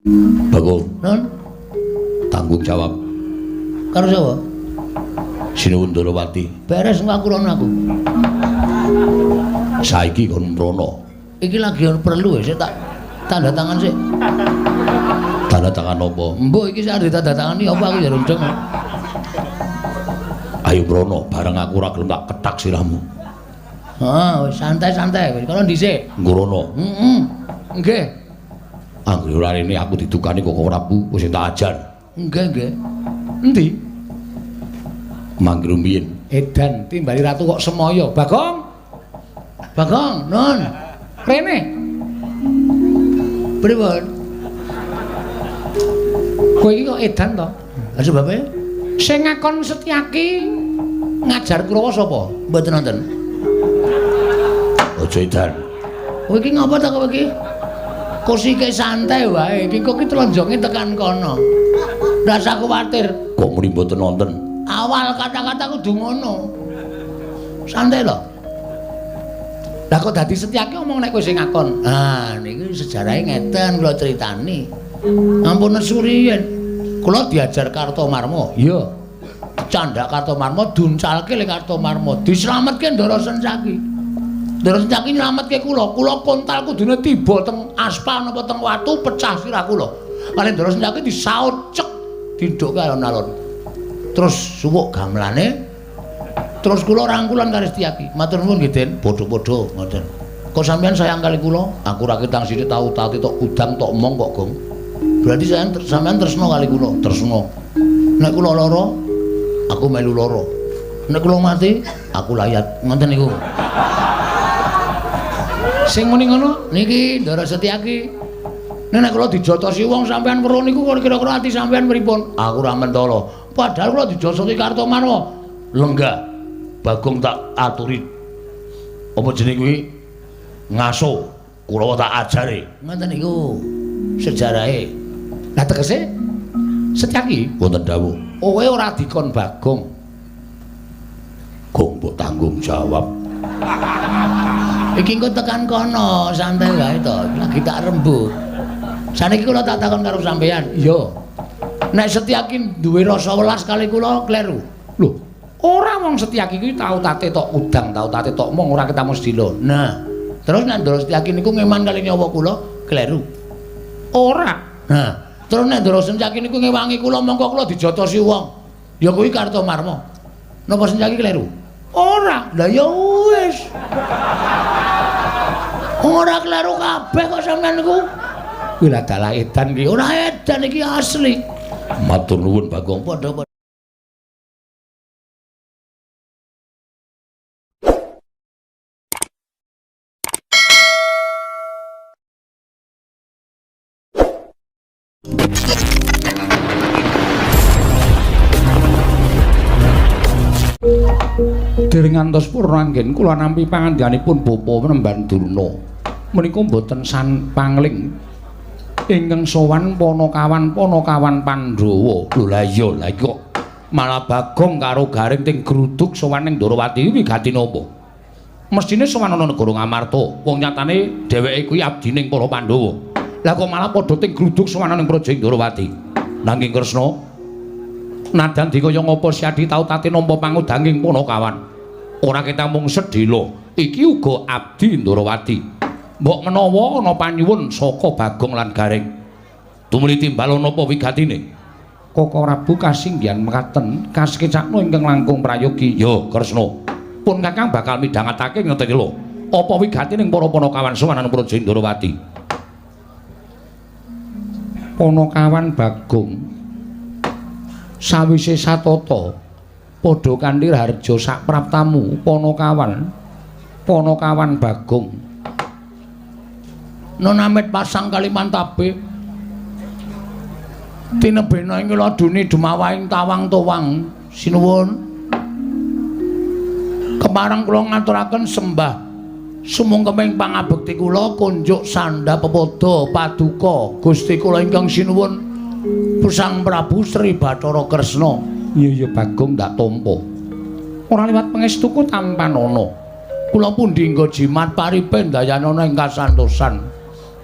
Bagong, Non, tanggung jawab. Karo sapa? Sinuwun Ndorowati. Beres engko aku rono aku. Saiki kon mrono. Iki lagi ono perlu ya, sik tak tanda tangan sik. Tanda tangan apa? Mbok iki sik arep ditandatangani apa aku ya rundeng. Ayo mrono, bareng aku ora gelem tak kethak sirahmu. Heeh, wis santai-santai wis kono dhisik. Nggrono. Heeh. Nggih. Anggere ora rene aku didukani kok Prabu wis tak ajar. Nggih, nggih. Endi? Mangger rumiyin. Edan timbali ratu kok semaya. Bagong. Bagong, non. Rene. Pripun? Kowe iki kok edan to? Lah sebabe? Sing ngakon Setyaki ngajar Kurawa sapa? Mboten nonton. Aja edan. Kowe iki ngapa ta kowe iki? Kursike santai wae, iki kok iki tlenjonge tekan kono. Rasa kuwatir. Kok muni mboten nonton? Awal kata-kata kudu ngono. Santai lho. Lah kok dadi Setyaki omong nek kowe sing ngakon. Ah, niki sejarahe ngeten kula critani. Ampun nesu riyen. Kula diajar Kartomarma. Iya. Candhak Kartomarma duncalke le Kartomarma, dislametke Ndara Sencaki. Ndara Sencaki nylametke kula. Kula kontal kudune tiba teng aspal napa teng watu pecah sirah kula. Kali Ndara Sencaki disaut cek dindhukke alon-alon. Terus suwuk gamelane. Terus kula rangkulan karo Setyaki. Matur nuwun nggih, Den. Padha-padha ngoten. Kok sampean sayang kali kula? Aku ra ketang sithik tau tati tok udang tok omong kok, Gong. Berarti sampean tresna kali kula, tresna. Nek kula lara, aku melu lara. Nek kula mati, aku layat. Ngoten niku. Sing muni ngono niki Ndara Setyaki. Nek kula dijotosi wong sampean weruh niku kira-kira ati sampean pripun? Aku ora mentala. Padahal kula dijotosi Kartomarma. Lenggah. Bagong tak aturi. Apa jenenge kuwi? Ngaso. Kurawa tak ajare. Ngoten niku sejarahe. Lah tegese Setyaki wonten dawuh. Kowe ora dikon Bagong. Gong mbok tanggung jawab. Iki engko tekan kono, santai wae to. Lagi tak rembug. Saniki kula tak takon karo sampeyan. Iya. Nek Setyaki duwe rasa welas kali kula kleru. Lho, ora wong Setyaki kuwi tau tate tok udang, tau tate tok mong ora ketemu sedilo. Nah, terus nek Ndara Setyaki niku ngeman kali nyawa kula kleru. Ora. Nah, terus nek Ndara Setyaki niku ngewangi kula mongko kula dijotosi wong. Ya kuwi Kartomarma. Napa Setyaki kleru? Ora. Lah ya wis. Ora kleru kabeh kok sampean niku. Kuwi lah dalah edan iki. Ora edan iki asli. Matur nuwun Bagong. Padha-padha. Dereng ngantos purna anggen kula nampi pangandikanipun Bapa Penemban Durna. Menika mboten san pangling ingkang sowan panakawan panakawan Pandhawa. Lho lah iya, lah iki kok malah Bagong karo Gareng ting gruduk sowan ning Ndorowati wigati napa? Mestine sowan ana negara Ngamarta. Wong nyatane dheweke kuwi abdining para Pandhawa. Lah kok malah padha ting gruduk sowan ning Praja Ndorowati. Nanging Kresna nadan dikaya ngapa Siadi tau tate nampa pangudanging panakawan. Ora ketang mung sedhela, iki uga abdi Ndorowati. Mbok menawa ana panyuwun saka Bagong lan Gareng. Tumuli timbal ana apa wigatine? Koko Prabu kasinggihan mekaten kasekecakno ingkang langkung prayogi. Ya, Kresna. Pun Kakang bakal midhangetake ngeten lho. Apa wigatine para panakawan sowan ana Praja Ndorowati? Panakawan Bagong sawise satata padha kanthi raharja sapraptamu panakawan panakawan Bagong nonamit pasang Kalimantabe tinebena ing laduni dumawahing tawang towang. Sinuwun kepareng kula ngaturaken sembah sumungkeming pangabekti kula kunjuk sandha pepada paduka Gusti kula ingkang sinuwun Sang Prabu Sri Bathara Kresna. Iya iya Bagong tak tampa. Ora liwat pangestuku tampanana. Kula pundi nggo jimat paripe ndayanana ing kasantosan.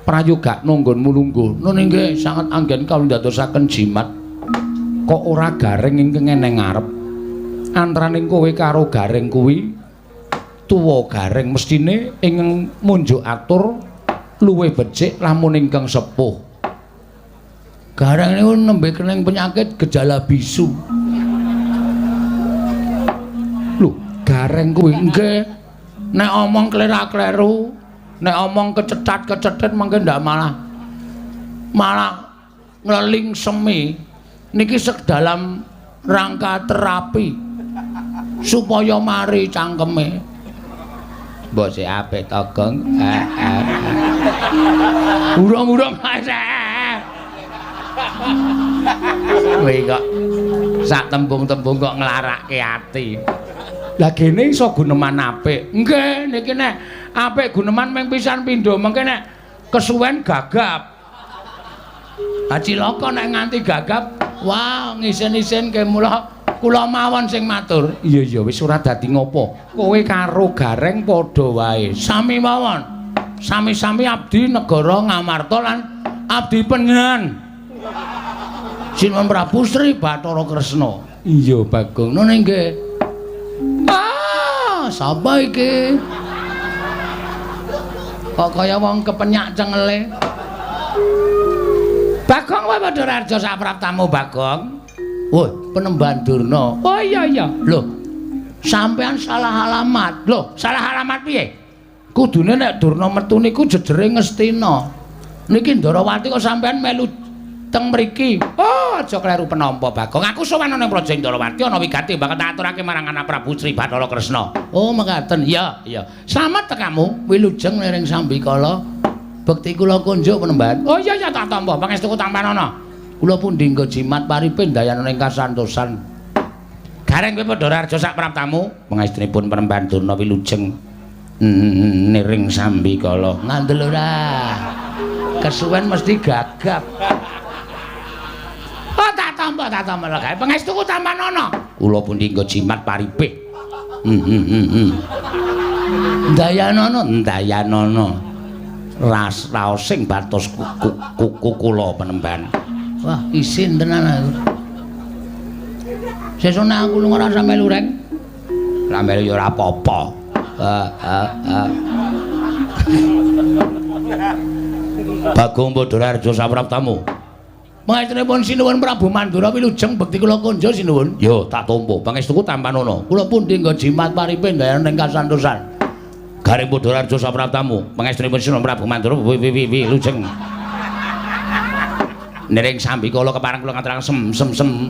Prayogakno nggonmu lungguh. Nun inggih sanget anggen kawula ndadosaken jimat. Kok ora Gareng ingkang eneng ngarep? Antaraning kowe karo Gareng kuwi tuwa Gareng mestine ingkang munjuk atur luwih becik lamun ingkang sepuh. Gareng niku nembe kening penyakit gejala bisu. Lho, Gareng kuwi nggih nek omong klera-kleru, nek omong kecetat-kecetit mangke ndak malah malah ngleling semi. Niki sek dalam rangka terapi supaya mari cangkeme. Mbok sik apik to, Gong. Urung-urung kowe kok sak tembung-tembung kok nglarake ati. Lah gene iso guneman apik. Nggih, niki nek apik guneman ming pisan pindho, mengke nek kesuwen gagap. Ha cilaka nek nganti gagap, wah ngisen-isen ke mula kula mawon sing matur. Iya iya wis ora dadi ngopo. Kowe karo Gareng padha wae. Sami mawon. Sami-sami abdi negara Ngamarta lan abdi panjenengan. Sinuwun Prabu Sri Bathara Kresna. Iya Bagong. Nun inggih. Ah, sapa iki? Kok kaya wong kepenyak cengele. Bagong kowe padha raja sapraptamu Bagong. Woi, Penemban Durna. Oh iya iya. Lho, sampean salah alamat. Lho, salah alamat piye? Kudune nek Durna metu niku jejere Ngastina. Niki Ndarawati kok sampean melu teng mriki. Oh, aja kleru penampa Bagong. Aku sowan ana ing Praja Ndarawati ana wigati bakal tak aturake marang anak Prabu Sri Bathara Kresna. Oh, mekaten. Iya, iya. Slamet tekamu. Wilujeng liring sambikala. Bekti kula kunjuk Penemban. Oh iya iya tak tampa. Pangestuku tampanana. Kula pundi nggo jimat paripe ndayana ing kasantosan. Gareng kowe padha raja sak praptamu. Pangestunipun Penemban Durna wilujeng niring sambikala. Ngandel ora. Kesuwen mesti gagap. Oh tak tampa lho gawe pangestuku tampanana. Kula pundi nggo jimat paripe. Ndayanana, ndayanana. Ras raosing batos kuku kula Penemban. Wah, isin tenan aku. Sesuk nek aku lunga ora sampe lureng. Lah melu ya ora apa-apa. Bagong Badararja sapraptamu. Pangestunipun Sinuwun Prabu Mandura wilujeng bekti kula kunjuk sinuwun. Yo tak tampa. Pangestuku tampanana. Kula pundi nggo jimat paripe ndayana ing kasantosan. Gareng Badararja sapraptamu. Pangestunipun Sinuwun Prabu Mandura wilujeng. Niring sambikala kepareng kula ngaturaken sem sem sem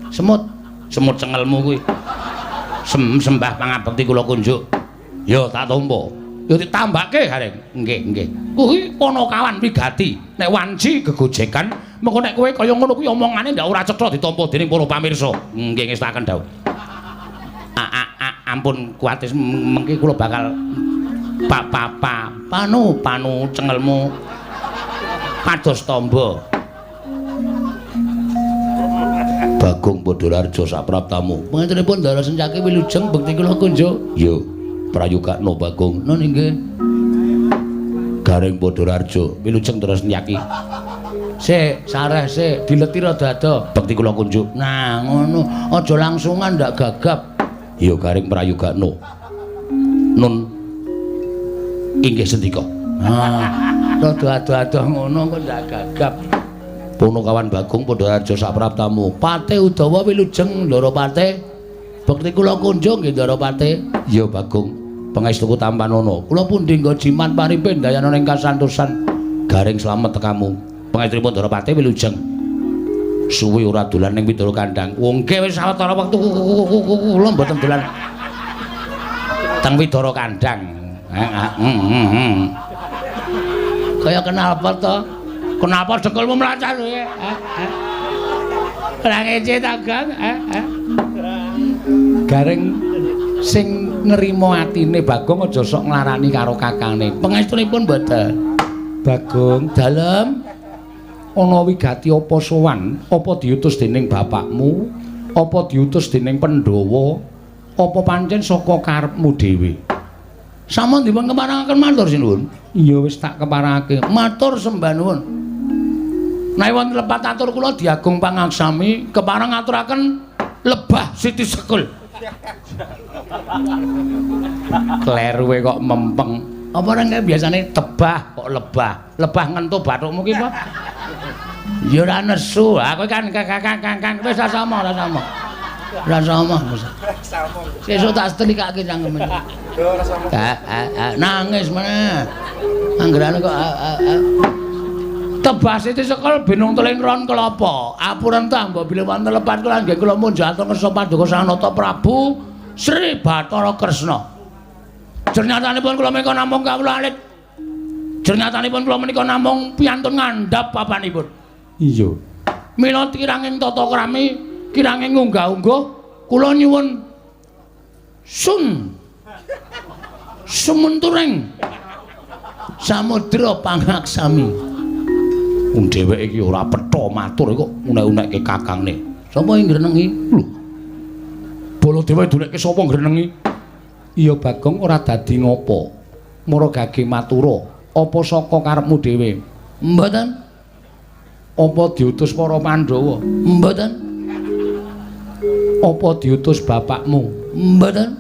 semut semut cengelmu kuwi. Sem sembah pangabekti kula kunjuk. Yo tak tampa. Yo ditambake Gareng. Nggih nggih. Kuwi Panakawan wigati. Nek wanci gegojekan mengko nek kowe kaya ngono kuwi omongane ndak ora cetha ditampa dening para pamirsa. Nggih ngestaken dawuh. Ampun kuwatir mengki kula bakal pa pa pa panu panu cengelmu pados tamba. Bagong Badararja sapraptamu. Pangestunipun Ndara Sencaki wilujeng bekti kula kunjuk. Yo prayogakno Bagong. Nun inggih. Gareng Badararja wilujeng Ndara Sencaki. Sik, sareh sik, dileti rada ado. Bekti kula kunjuk. Nah, ngono. Aja langsungan ndak gagap. Yo Gareng prayogakno. Nun inggih sendika. Nah, rada ado-ado ngono kok ndak gagap. Punakawan Bagong Badararja sapraptamu. Pate Udawa wilujeng Ndara Pate. Bekti kula kunjung nggih Ndara Pate. Ya Bagong, pangestuku tampanana. Kula pundi nggo jimat paripe ndayana ing kasantosan. Gareng slamet tekamu. Pangestunipun Ndara Pate wilujeng. Suwi ora dolan ning Widara Kandang. Wong nggih wis sawetara wektu kula mboten dolan teng Widara Kandang. Kaya kenal apa to? Kenapa dekelmu mlacat kowe? Ora ngece ta, Gang? Gareng sing nrimo atine Bagong aja sok nglarani karo kakangne. Pangestunipun mboten. Bagong, dalem ana wigati apa sowan? Apa diutus dening bapakmu? Apa diutus dening Pandhawa? Apa pancen saka karepmu dhewe? Sampun dipun keparengaken matur sinuwun. Iya wis tak keparengake. Matur sembah nuwun. Nek wonten lepat atur kula diagung pangaksami kepareng ngaturaken lebah Siti Sekul. Kleruwe kok mempeng. Apa ora kae biasane tebah kok lebah. Lebah ngentu bathukmu ki apa? Ya ora nesu. Aku kan kang wis ora sama, ora sama. Ora sama. Sesuk tak setelikake cangkeme. Ora sama. Nangis meneh. Anggerane kok tebah Siti Sekul binung teling ron kelapa. Apuren ta mbok bilih wonten lepat kula nggih kula munjatur ngersa paduka Sang Nata Prabu Sri Bathara Kresna. Jernyatanipun kula menika namung kawula alit. Jernyatanipun kula menika namung piyantun ngandhap papanipun. Iya. Mila kiranging tata krami, kiranging unggah-ungguh kula nyuwun sun sumunturing samudra pangaksami. Wong dheweke iki ora petha matur kok unek-unekke kakangne. Sapa ing grenengi? Lho. Baladewa dunekke sapa grenengi? Iya Bagong ora dadi ngopo. Mara gage matura, apa saka karepmu dhewe? Mboten. Apa diutus para Pandhawa? Mboten. Apa diutus bapakmu? Mboten.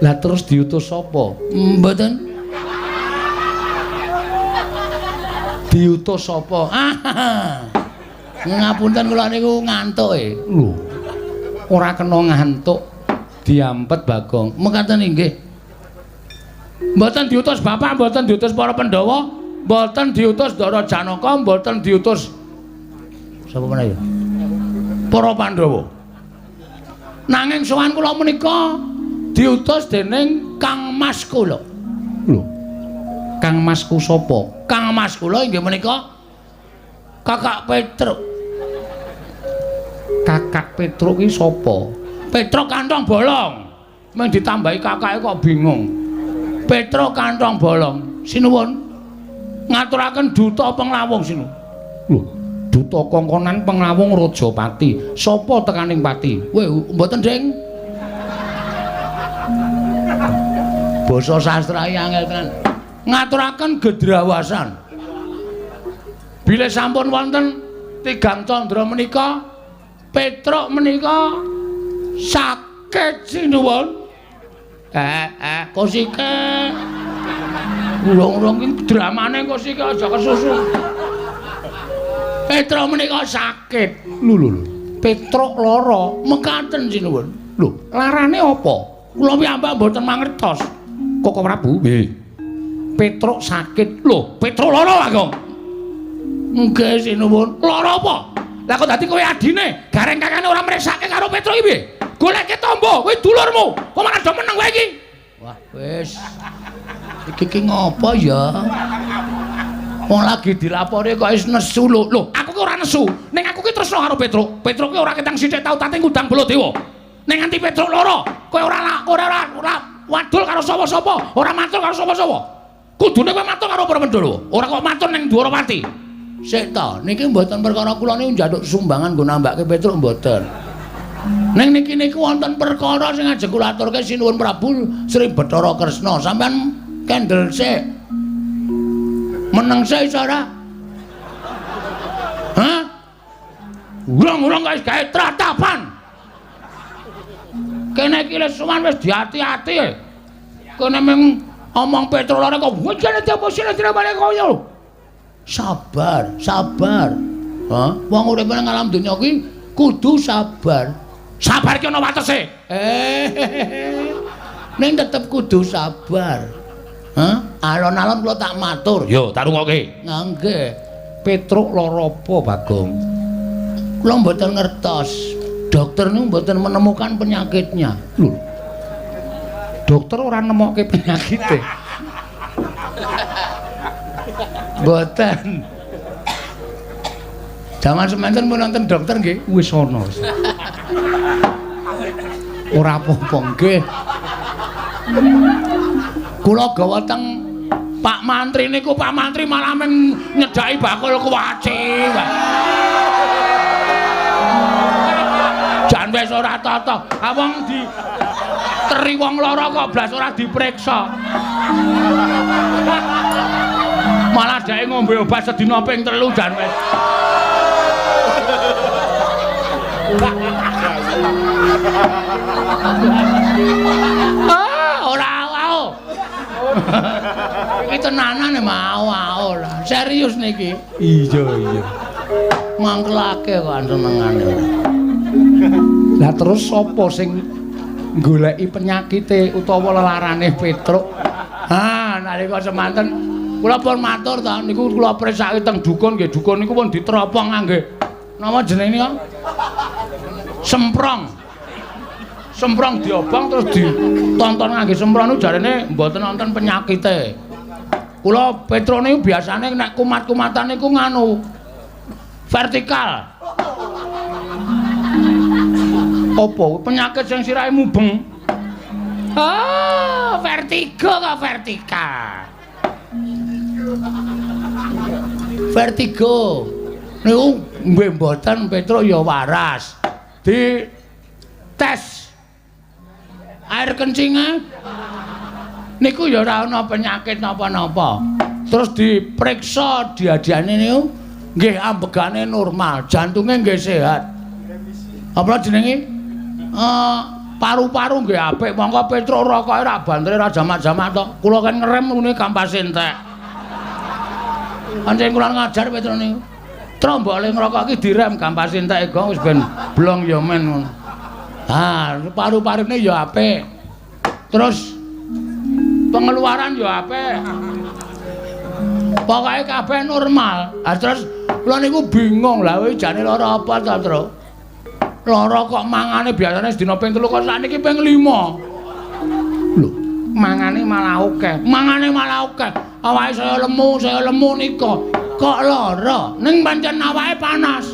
Lah terus diutus sapa? Mboten. Diutus sapa? Ngapunten kula niku ngantuk e. Lho. Ora kena ngantuk. Diampet Bagong. Mekaten inggih. Mboten diutus bapak, mboten diutus para Pandhawa, mboten diutus Ndara Janaka, mboten diutus sapa meneh ya? Para Pandhawa. Nanging sowan kula menika diutus dening Kang Mas kula. Lho. Kang Masku sapa? Kang Mas kula inggih menika Kakak Petruk. Kakak Petruk ki sapa? Petruk kantong bolong. Mung ditambahi kakake kok bingung. Petruk kantong bolong. Sinuwun. Ngaturaken duta penglawung sinuwun. Lho, duta kongkonan penglawung Rajapati. Sapa tekaning pati? Weh, mboten, Ding. Basa sastra angel tenan. Ngaturaken gedrawasan. Bilih sampun wonten tigang candra menika, Petruk menika sakit sinuwun. Kosike. Urung-urung iki dramane kosike aja kesusu. Petruk menika sakit. Lho lho lho. Petruk lara, mekaten sinuwun. Lho, larane apa? Kula piyambak mboten mangertos. Koko Prabu? Nggih. Petruk sakit. Lho, Petruk lara, Bagong. Nggih sinuwun. Lara apa? Lah kok dadi kowe adine, gareng kakane ora mresake karo Petruk iki piye? Goleke tombo, kowe dulurmu. Kok malah do meneng kowe iki? Wah, wis. Iki ki ngopo ya? Wong lagi dilapori kok wis nesu lho. Lho, aku ki ora nesu. Ning aku ki tresno karo Petruk. Petruk ki ora ketang sithik tau tate ngundang Baladewa. Ning nganti Petruk lara, kowe ora wadul karo sapa-sapa, ora matur karo sapa-sapa. Kudune kowe matur karo para Pandhawa, ora kok matur ning Dwarawati. Sik ta, niki mboten perkara kula niku njaluk sumbangan nggo nambake Petruk mboten. Ning niki niku wonten perkara sing ajeng kula aturke sinuwun Prabu Sri Bathara Kresna. Sampeyan kendel sik. Meneng sik iso ora? Hah? Urung-urung wis gawe tratapan. Kene iki wis sowan wis diati-ati. Kene mung omong Petruk lara kok wujane diapusi balik kaya. Sabar, sabar. Hah? Wong urip nang alam donya kuwi kudu sabar. Sabar ki ana watese. Ning tetep kudu sabar. Hah? Alon-alon kula tak matur. Yo, tak rungokke. Nggih. Petruk lara apa, Bagong? Kula mboten ngertos. Dokter niku mboten menemukan penyakitnya. Lho. Dokter ora nemokke penyakite. Mboten. Jaman semanten pun nonton dokter nggih? Wis ana. Ora apa-apa nggih. Kula gawa teng Pak Mantri niku, Pak Mantri malah men nyedhaki bakul kuwaci. Jan wis ora tata. Ah wong di Teri wong lara kok blas ora dipriksa. Malah dheke ngombe obat sedina ping 3 jan wis. Ah, ora au. Iki tenanan mau au lah. Serius niki. Iya, iya. Mangkelake kok senengane. Lah terus sapa sing goleki penyakite utawa lelarane Petruk? Ha, nalika semanten kula pun matur ta niku kula presake teng dukun nggih, dukun niku pun diteropong ngangge napa jenenge nika? Semprong. Semprong diobong terus ditonton ngangge semprong niku jarene mboten wonten penyakite. Kula Petruk niku biasane nek kumat-kumatan niku nganu vertikal. Apa penyakit sing sirahe mubeng? Ah, vertigo kok vertikal. Vertigo. Niku nggih mboten Petruk ya waras. Di tes air kencinge niku ya ora ana penyakit napa-napa. Terus diperiksa diadiane niku nggih ambegane normal, jantunge nggih sehat. Apa jenenge? Paru-paru nggih apik, mongko Petruk rokoke ra bantere ra jamak-jamak tok. Kula kan ngerem ngene kampas entek. Pancen kula ngajar Petruk niku. Truk mbok le ngrokok iki direm kampas entek gong wis ben blong ya men ngono. Ha, paru-parune ya apik. Terus pengeluaran ya apik. Pokoke kabeh normal. Ha terus kula niku bingung lah kowe jane lara apa ta, Truk? Lara kok mangane biasane sedina ping 3 kok sakniki ping 5. Lho, mangane malah akeh. Mangane malah akeh. Awake saya lemu nika. Kok lara? Ning pancen awake panas.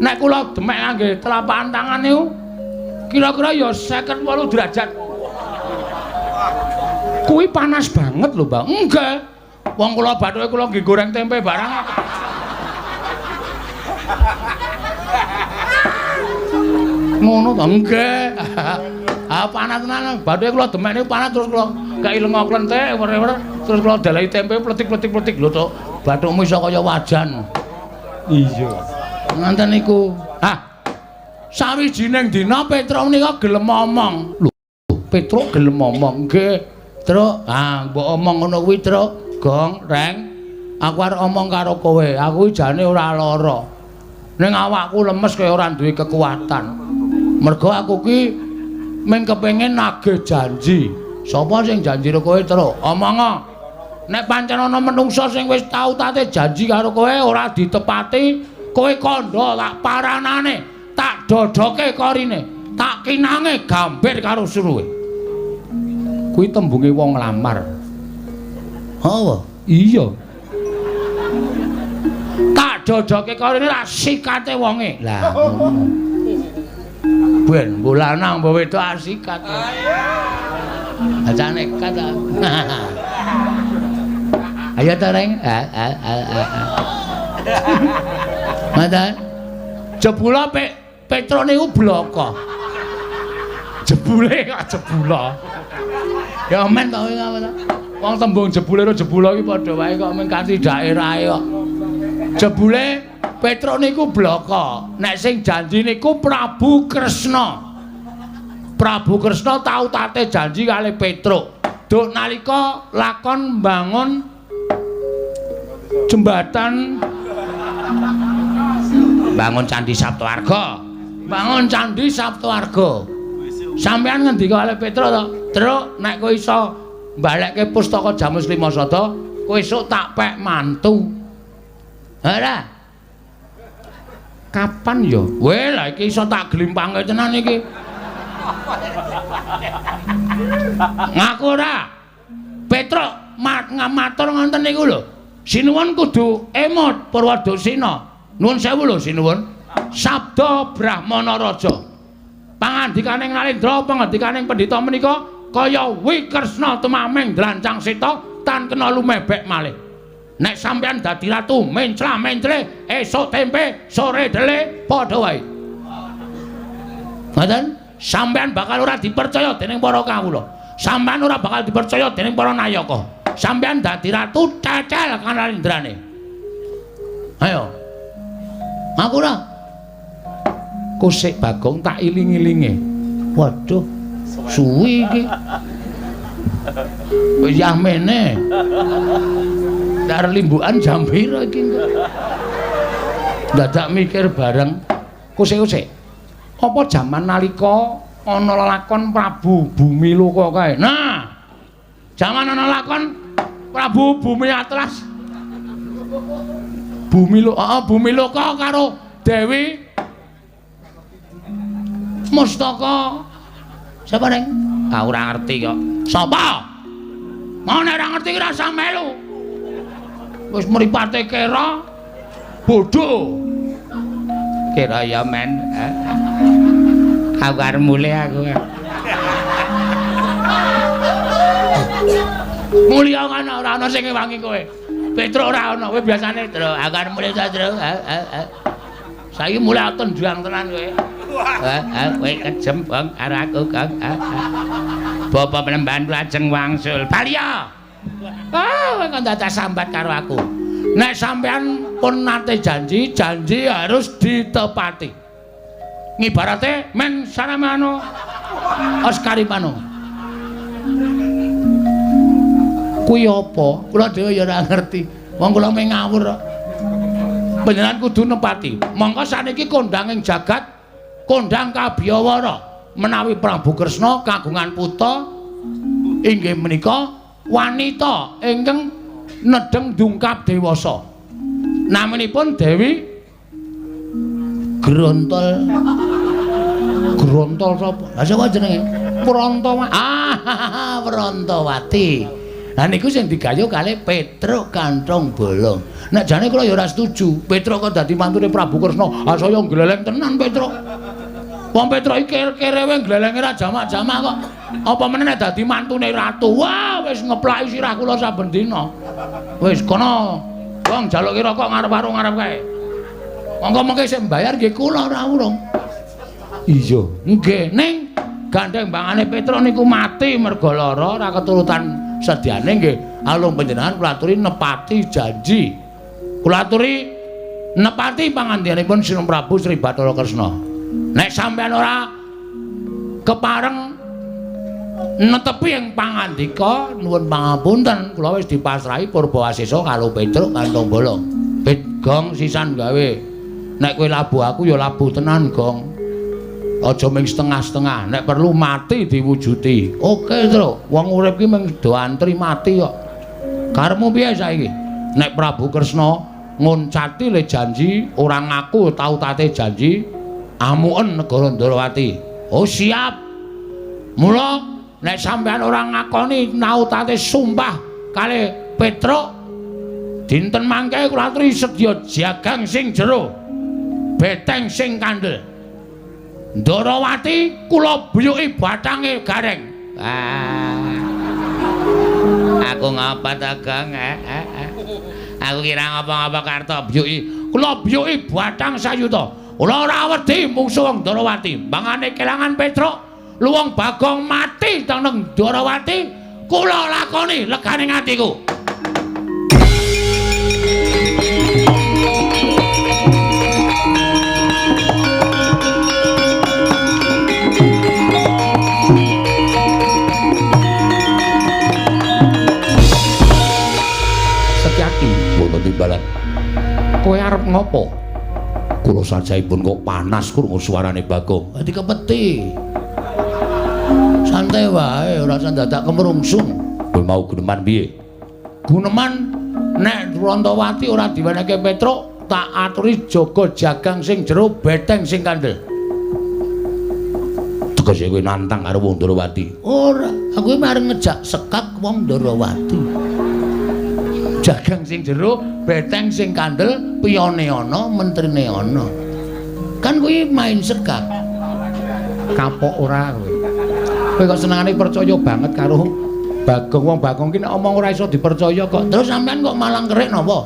Nek kula demek ngangge telapak tangan niku kira-kira ya 58 derajat. Kuwi panas banget lho, Mbak. Enggak. Wong kula bathuke kula nggih goreng tempe barang. Ngono to? Nggih. Ah panas tenan. Bathuke kula demek niku panas terus kula kei lenga klenthek wer-wer terus kula dalahi tempe pletik-pletik-pletik lho to. Bathukmu iso kaya wajan. Iya. Ngoten niku. Ah. Sawijining dina Petruk nika gelem omong. Lho, Petruk gelem omong. Nggih, Truk. Ah, mbok omong ngono kuwi, Truk. Gong, Reng. Aku arep omong karo kowe. Aku jane ora lara. Ning awakku lemes kaya ora duwe kekuatan. Mergo aku ki mung kepengin nagih janji. Sapa sing janji karo kowe, Truk? Omongo. Nek pancen ana menungsa sing wis tau tate janji karo kowe ora ditepati, kowe kandha tak paranane, tak dodoke korine, tak kinange gambir karo suruhe. Kuwi tembunge wong nglamar. Apa? Iya. Tak dodoke korine tak sikate wonge. Lah ngono. Ben mbok lanang mbok wedok asikat. Aja nekat ta. Ayo ta, Reng. Ngoten. Jebula Petruk niku bloko. Jebule kok jebula. Ya men to kuwi apa ta? Wong tembung jebule karo jebula iki padha wae kok mung kanthi daerahe kok. Jebule Petruk niku bloko. Nek sing janji niku Prabu Kresna. Prabu Kresna tau tate janji kali Petruk. Duk nalika lakon mbangun jembatan, bangun Candi Saptawarga. Bangun Candi Saptawarga. Sampeyan ngendika kali Petruk to, "Truk, nek kowe iso mbalekke pustaka Jamus Lima Sada, kowe esuk tak pek mantu." Ora. Kapan ya? Weh, lah iki iso tak glimpange tenan iki. Ngaku ora? Petruk matur ngoten niku lho. Sinuwun kudu emot Purwadasina. Nuwun sewu lho sinuwun. Sabda Brahmana Raja. Pangandikaning Nalendra, pangandikaning pendhita menika kaya Wikresna tumameng dlancang seta tan kena lumebek malih. Nek sampeyan dadi ratu mencla-mencle esuk tempe sore dele padha wae. Ngoten? Sampeyan bakal ora dipercaya dening para kawula. Sampeyan ora bakal dipercaya dening para nayaka. Sampeyan dadi ratu cecel kanalindrane. Ayo. Aku ora. Kusik Bagong tak iling-ilinge. Waduh, suwi iki. Wis yahmene. Dar limbukan jam pira iki engko? Dadak mikir bareng. Kusik-kusik. Apa jaman nalika ana lelakon Prabu Bumiloka kae? Nah, jaman ana lakon Prabu Bumi Atlas. Bumiloka, Bumiloka karo Dewi Mustaka. Sapa, Neng? Ah, ora ngerti kok. Sapa? Mau nek ora ngerti ki rasa melu. Wis mripate kera bodho. Kira ya men. Aku arep mulih aku. Mulya kan ora ana sing ngewangi kowe. Petruk ora ana, kowe biasane, Tru. Aku arep mulih ta, Tru. Saiki mulih tendang tenan kowe. Kowe kejem, Bang, karo aku, Kang. Bapak Penemban lajeng wangsul. Baliya. Ah, kowe kok dadak sambat karo aku. Nek sampean pun nate janji, janji harus ditepati. Ngibarate men saramano oskaripano. Kuwi apa? Kula dhewe ya ora ngerti. Wong kula mung ngawur kok. Panjenengan kudu nepati. Mongko saniki kondang ing jagat, kondang kabiyawara menawi Prabu Kresna kagungan putra inggih menika wanita ingkang nedheng dungkap dewasa. Naminipun Dewi Grontol. Grontol sapa? Lah sapa jenenge? Prantawati. Ah, Prantawati. Lah niku sing digayuh kalih Petruk Kantong Bolong. Nek jane kula ya ora setuju. Petruk kok dadi mantune Prabu Kresna. Ah saya gleleng tenan Petruk. Wong Petruk iki kerewe glelenge ra jamak-jamak kok. Apa meneh nek dadi mantune ratu. Wah, wis ngeplaki sirah kula saben dina. Wis kono. Wong jaluki rokok ngarep warung ngarep kae. Monggo mengke sing mbayar nggih kula ora urung. Iya, nggih. Ning gandeng bangane Petruk niku mati merga lara ora keturutan sediane nggih. Alung panjenengan kula aturi nepati janji. Kula aturi nepati pangandikanipun Sinun Prabu Sri Bathara Kresna. Nek sampeyan ora kepareng netepi ing pangandika nuwun pangapunten kula wis dipasrahi Purbawasesa karo Petruk Kantong Bolong. Pit Gong sisan gawe. Nek kowe labuh aku ya labuh tenan, Gong. Aja ming setengah-setengah, nek perlu mati diwujuti. Oke, Truk. Wong urip ki mung do antri mati kok. Karepmu piye saiki? Nek Prabu Kresna ngoncati le janji, ora ngaku tau tate janji, amuken negara Ndrawati. Oh, siap. Mula nek sampeyan ora ngakoni nautate sumpah kalih Petruk, dinten mangke kula aturi sedya jagang sing jero, beteng sing kandel. Ndrawati kula buyuki bathange Gareng. Ah. Aku ngapa ta, Gong? Aku kira ngapa-ngapa karto buyuki. Kula buyuki bathang sayuta. Kula ora wedi mungsuh wong Ndrawati. Mangane kelangan Petruk, luwung Bagong mati teng Ndrawati, kula lakoni legane atiku. Setyaki wonten timbalan. Kowe arep ngopo? Kula sajaipun kok panas krungu suarane Bagong. Dadi kepeti. Santai wae, ora usah dadak kemrungsung. Kowe mau guneman piye? Guneman nek Prantawati ora diwenehke Petruk, tak aturi jaga jagang sing jero, beteng sing kandel. Tegese kowe nantang karo wong Ndrawati? Ora, aku iki arep ngejak sekak wong Ndrawati. Jagang sing jero, beteng sing kandel, piyone ana, mentrine ana. Kan kuwi main sekak. Kapok ora kowe. Kowe kok senengane percaya banget karo Bagong. Wong Bagong ki nek omong ora iso dipercaya kok. Terus sampean kok malang kerik napa?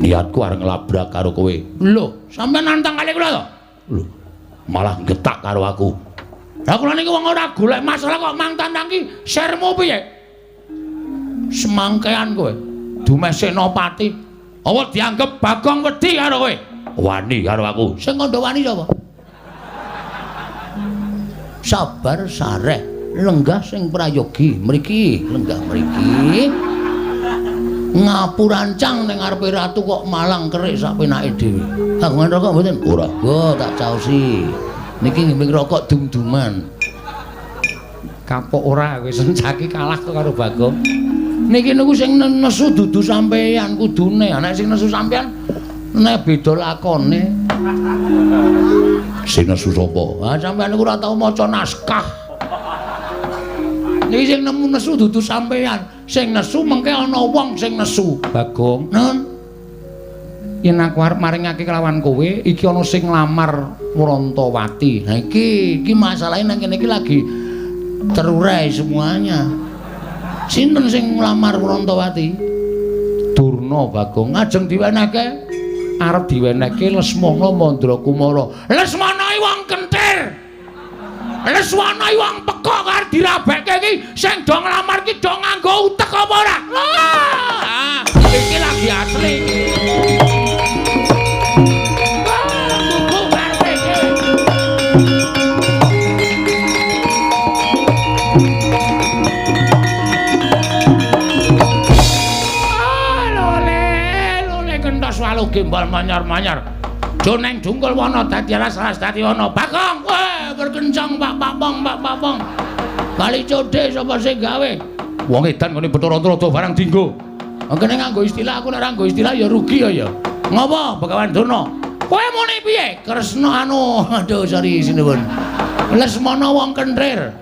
Niatku arep nglabrak karo kowe. Lho, sampean nantang kali kula to? Lho, malah getak karo aku. Lah kula niki wong ora golek masalah kok mang tantang ki sermu piye? Semangkean kowe. Dumeh Senopati. Apa dianggep Bagong wedi karo kowe? Wani karo aku. Sing kandha wani sapa? Sabar sareh, lenggah sing prayogi. Mriki, lenggah mriki. Ngapurancang ning ngarepe ratu kok malang kerik sak penake dhewe. Kagungan rokok mboten? Ora. Go tak caosi. Niki ngimbing rokok dum-duman. Kapok ora kowe sencaki kalah kok karo Bagong. Niki niku sing nesu dudu sampeyan kudune. Nek sing nesu sampeyan nek beda lakone. Sing nesu sapa? Ah sampeyan niku ora tau maca naskah. Niki sing nemu nesu dudu sampeyan. Sing nesu mengke ana wong sing nesu. Bagong. Nun. Yen aku arep maringake kelawan kowe, iki ana sing nglamar Wrontowati. Nah iki masalahe nang kene iki lagi terurai semuanya. Sinten sing nglamar Wrontowati? Durna Bagong. Ajeng diwenehke? Arep diwenehke Lesmana Mandrakumara. Lesmana iki wong kentir. Lesmana iki wong pekok arep dirabekke iki sing do nglamar iki do nganggo utek apa ora? Ah, iki lagi asli iki. Gembal manyar-manyar. Joneng jungkul wana dadi alas-alas dadi wana. Bagong, weh berkencang Pak Papong, Pak Papong. Kali codhe sapa sing gawe? Wong edan ngene Bathara Antarada barang dinggo. Kene nganggo istilah, aku nek ora nganggo istilah ya rugi ya ya. Ngopo Begawan Durna? Kowe muni piye? Kresna anu, aduh sorry sinuwun. Lesmana wong kentir.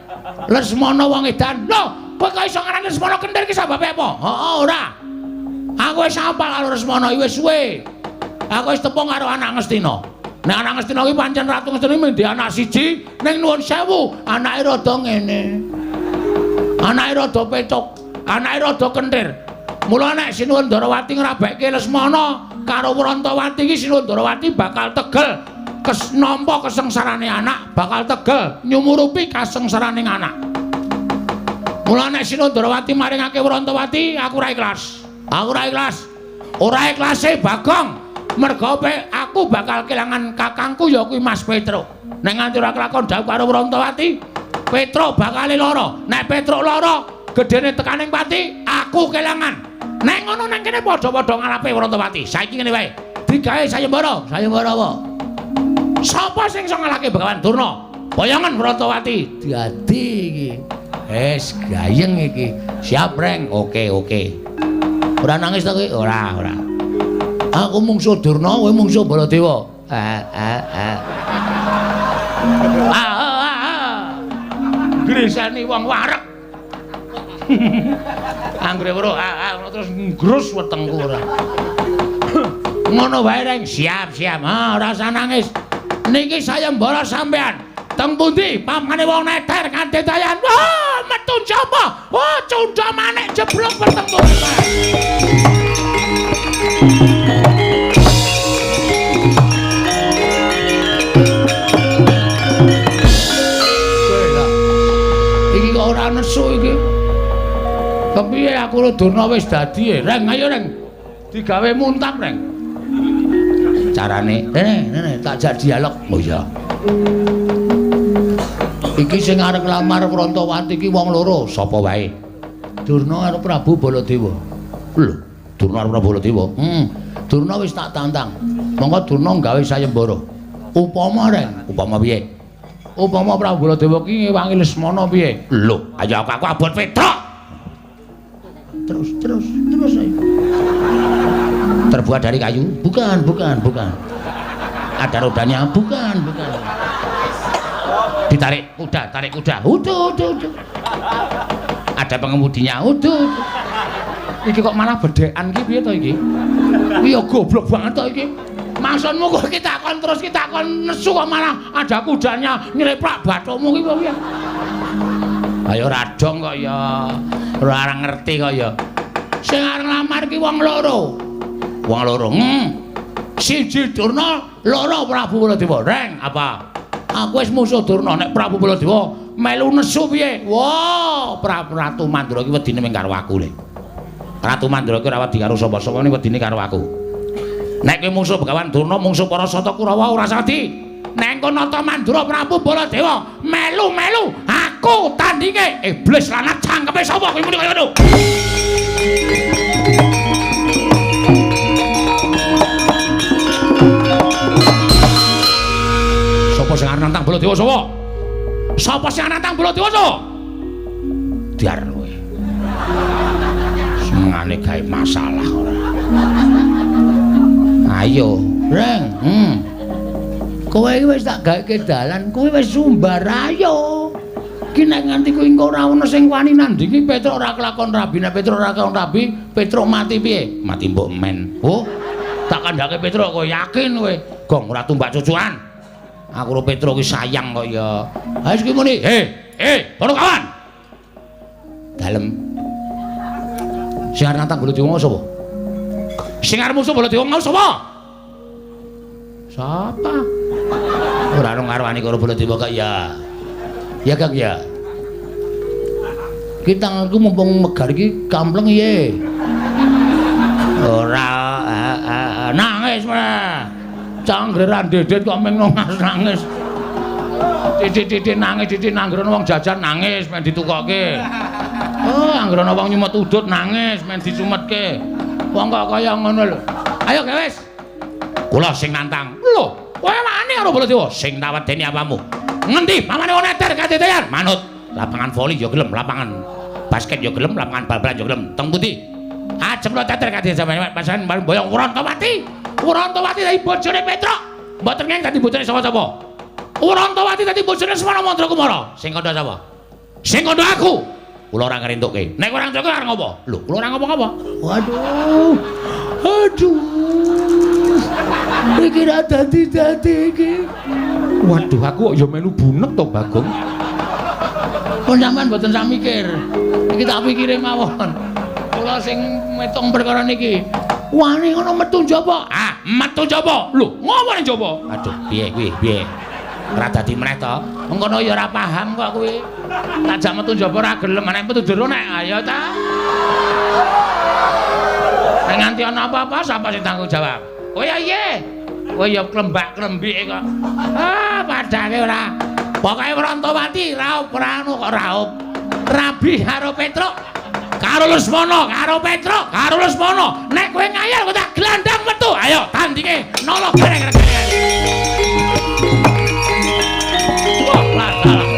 Lesmana wong edan. Lho, kowe kok iso ngarani Lesmana kentir ki sababe apa? Heeh, ora. Aku wis apal karo Lesmana iki wis suwe. Aku wis tepung karo anak Ngastina. Nek anak Ngastina iki pancen Ratu Ngastina iki anak siji ning nuwun sewu, anake rada ngene. Anake rada pecok, anake rada kentir. Mula nek Sinuwun Ndarawati ngrabekke Lesmana karo Wrontowati iki Sinuwun Ndarawati bakal tegel nampa kesengsarane anak, bakal tegel nyumurupi kasengsarane anak. Mula nek Sinuwun Ndarawati maringake Wrontowati, aku ora ikhlas. Aku ora ikhlas. Ora ikhlase Bagong. Mergo aku bakal kelangan kakangku ya kuwi Mas Petruk. Nek nganti ora kelakon dhawuh karo Wrontowati, Petruk bakal lara. Nek Petruk lara, gedene tekaning pati, aku kelangan. Nek ngono nang kene padha-padha ngalape Wrontowati. Saiki ngene wae. Digawe sayembara. Sayembara apa? Sapa sing iso ngalahke Begawan Durna? Boyongan Wrontowati. Dadi iki. Wis gayeng iki. Siap, Reng. Oke, oke. Ora nangis ta kowe? Ora, ora. Aku mungsuh Durna, kowe mungsuh Baladewa. Greseni wong wareg. Anggere weruh terus ngrus wetengku ora. Ngono wae, Reng. Siap, siap. Ha, ora usah nangis. Niki sayembara sampean. Teng pundi pamane wong neter kanthi dayan. Wah, metu sapa? Wah, cundha manik jeblok wetengku. Iki kok ora nesu iki. Kepiye aku karo Durna wis dadi, Reng, ayo Reng. Digawe muntap, Reng. Carane, rene, tak jak dialog. Oh iya. Iki sing arep nglamar Wrontowati iki wong loro, sapa wae? Durna karo Prabu Baladewa. Lho, Durna karo Prabu Baladewa. Durna wis tak tantang. Monggo Durna gawe sayembara. Upama, Reng, upama piye? Upama Prabu Baladewa ki ngewangi Lesmana piye? Lho, ayo aku abot Petruk. Terus, terus, terus ayo. Terbuat dari kayu? Bukan, bukan, bukan. Ada rodanya? Bukan, bukan. Ditarik kuda, tarik kuda. Udah, udah, udah. Ada pengemudinya? Udah, udah. Iki kok malah bedhekan ki piye to iki? Iya goblok banget to iki. Maksudmu kok kita kon terus kita kon nesu kok malah ada kudanya nyeleplak bathukmu ki piye? Ayo radong kok ya. Ora ngerti kok ya. Sing arep nglamar ki wong loro. Wong loro. Siji Durna, loro Prabu Baladewa. Reng, apa? Aku wis musuh Durna nek Prabu Baladewa melu nesu piye? Wah, Prabu Ratu Mandra iki wedine mung karo aku le. Ratu Mandra iki ora wedi karo sapa-sapa, ning wedine karo aku. Nek kowe musuh Begawan Durna, mungsuh para Sata Kurawa ora sadi. Nek engko nata Mandra Prabu Baladewa melu-melu aku tandinge. Iblis lanat cangkeme sapa kowe muni kaya ngono? Sapa sing arep nantang Baladewa sapa? Sapa sing arep nantang Baladewa sapa? Diar kowe. Senengane gawe masalah ora. Ayo, Reng. Kowe iki wis tak gawe dalan, kowe wis sumbar ayo. Ki nek nganti kuwi engko ora ana sing wani nandingi Petruk ora kelakon rabi, nek Petruk ora kelakon rabi, Petruk mati piye? Mati mbok men. Oh, tak kandhake Petruk kowe yakin kowe. Gong ora tumbak cucuan. Aku karo Petruk ki sayang kok ya. Ha wis ki muni, "He, para kawan." Dalem. Sing arep nantang Baladewa sapa? Sing arep musuh Baladewa mau sapa? Sapa? Ora ono ngarwani karo Baladewa kok ya. Ya Kang ya. Ki tanganku mumpung megar iki kampleng piye? Ora nangis meneh. Canggeran dedet kok meng nangis. Titik-titik nangis, titik nanggrono wong jajan nangis men ditukoke. Oh, anggrono wong nyumet udut nangis men disumetke. Wong kok kaya ngono lho. Ayo wis. Kula sing nantang. Lho, kowe wani karo Baladewa? Sing tak wedeni apamu? Ngendi pamane wong eter kadetean? Manut. Lapangan voli ya gelem, lapangan basket ya gelem, lapangan bal-balan ya gelem. Teng pundi? Ajeng kula teter kadetean sampeyan pasan boyong Wurantawati. Wurantawati dadi bojone Petruk. Mboten ngeng dadi bojone sapa-sapa. Wurantawati dadi bojone Semana Mandra Kumara. Sing kandha sapa? Sing kandha aku. Kula ora ngrentukke. Nek ora ngrentukke arep ngopo? Lho, kula ora ngopo-ngopo. Waduh. Aduh. Iki ra dadi-dadi iki. Waduh, aku kok ya melu bunek to, Bagong. Pun sampean mboten sak mikir. Iki tak pikire mawon. Kula sing metung perkara niki. Wani ngono metu njaba. Ah, metu njaba. Lho, ngopo ning njaba? Aduh, piye kuwi? Piye? Ora dadi meneh to. Mengkono ya ora paham kok kuwi. Tak jak metu njaba ora gelem, nek metu jero nek ayo ta. Nek nganti ana apa-apa sapa sing tanggung jawab? Kowe ya iye. Kowe ya klembak-klembike kok. Ah, padake ora. Pokoke Wurantawati raup ora anu kok raup. Rabi karo Petruk. Karo Lesmana, karo Petruk, karo Lesmana. Nek kowe ngayal kowe tak glandang metu. Ayo tandinge nolo gareng-gareng. Wah, salah.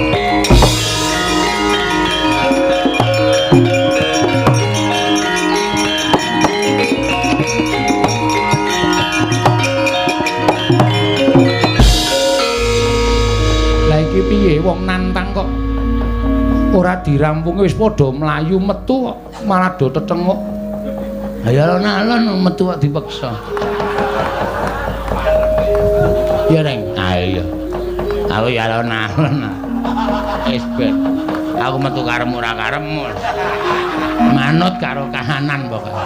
Lah iki piye wong nantang kok ora dirampungi wis padha mlayu metu kok malah do tetenguk. Lah ya alon-alon metu kok dipeksa. Ya Reng, ayo. Aku ya alon-alon. Wis ben. Aku metu karepmu ora karepmu. Manut karo kahanan pokoke.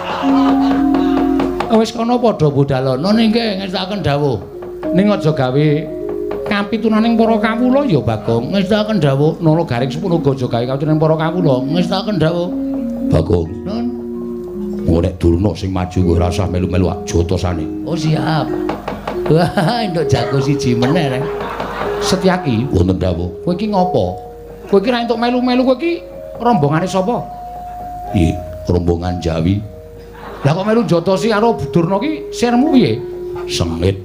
Wis kono padha budalono nggih ngestakaken dawuh. Ning aja gawe kapitunaning para kawula ya Bagong. Ngestakaken dawuh. Nala garing sepuluh aja gawe kapitunaning para kawula. Ngestakaken dawuh. Bagong. Nun. Engko nek Durna sing maju kowe ora usah melu-melu jotosane. Oh siap. Wah, entuk jago siji meneh Reng. Setyaki wonten dawuh. Kowe iki ngopo? Kowe iki ra entuk melu-melu, kowe iki rombongane sapa? Iya, rombongan Jawi. Lah kok melu jotosi karo Durna ki sirmu piye? Sengit.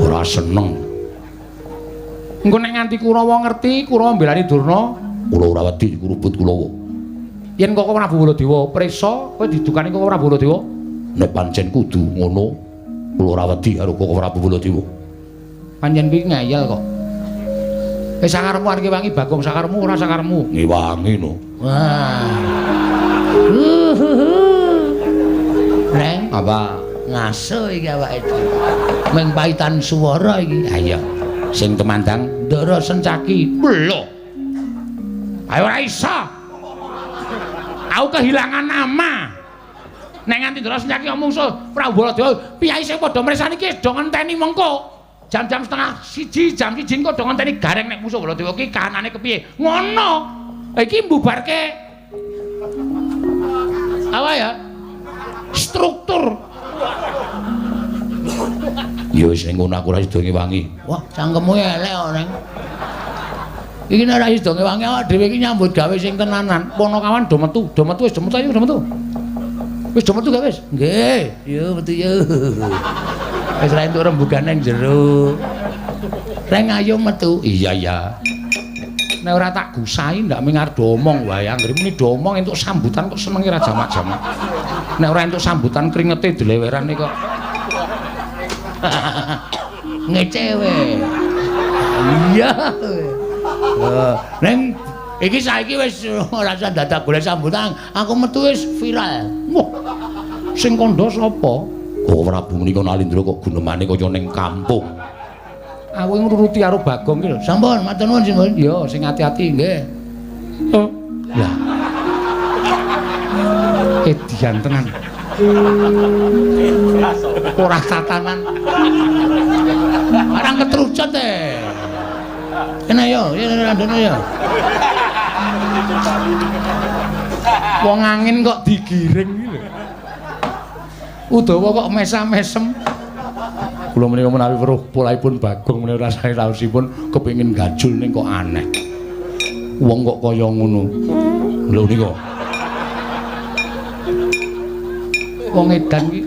Ora seneng. Engko nek nganti Kurawa ngerti, Kurawa mbelani Durna, kula ora wedi kurubut Kurawa. Yen kok Prabu Baladewa prisa, kowe didukani kok Prabu Baladewa? Nek pancen kudu ngono, kula ora wedi karo kok Prabu Baladewa. Pancen kuwi ngeyel kok. Wis sakarepmu arep ngewangi Bagong, sakarepmu ora sakarepmu. Ngewangi no. Wah. Reng, apa? Ngaso iki awake dhewe. Mung paitan swara iki. Ha iya. Sing tumandang Ndara Sencaki. Lho. Ayo ora iso. Aku kehilangan nama. Nek nganti Ndara Sencaki mungsuh Prabu Baladewa, piyai sing padha mresani iki do ngenteni mengko. Jam-jam 12.30, jam 1 engko do ngenteni Gareng nek musuh Baladewa ki kahanane kepiye. Ngono. Iki mbubarke apa ya? Struktur. Ya wis ning ngono aku ora sida ngewangi. Wah, cangkemmu elek kok, Neng. Iki nek ora sida ngewangi awak dhewe iki nyambut gawe sing tenanan. Ponokawan do metu, do metu wis do metu ayo do metu. Wis do metu gak wis? Nggih, yo metu yo. Wis ra entuk rembugan nang jero. Reng ayo metu. Iya iya. Nek ora tak gusahi ndak ming arep omong wae. Anggere muni do omong entuk sambutan kok senenge ra jamak-jamak. Nek ora entuk sambutan kringete dilewerane kok. Ngece we. Iya. Neng iki saiki wis ora usah dadak golek sambutan, aku metu wis viral. Wah. Sing kandha sapa? Oh, Prabu menika Nalindra kok gunemane kaya ning kampung. Aku ngruruti karo Bagong ki lho. Sampun, matur nuwun Simbun. Ya, sing ati-ati nggih. Oh. Lah. Edian tenan. Ora tatanan. Barang ketrucut e. Kena yo, ya randone yo. Wong angin kok digiring iki lho. Udawa kok mesam-mesem. Kula menika menawi weruh polahipun Bagong menika rasane raosipun kepengin gajul ning kok aneh. Wong kok kaya ngono. Lho nika. Wong edan iki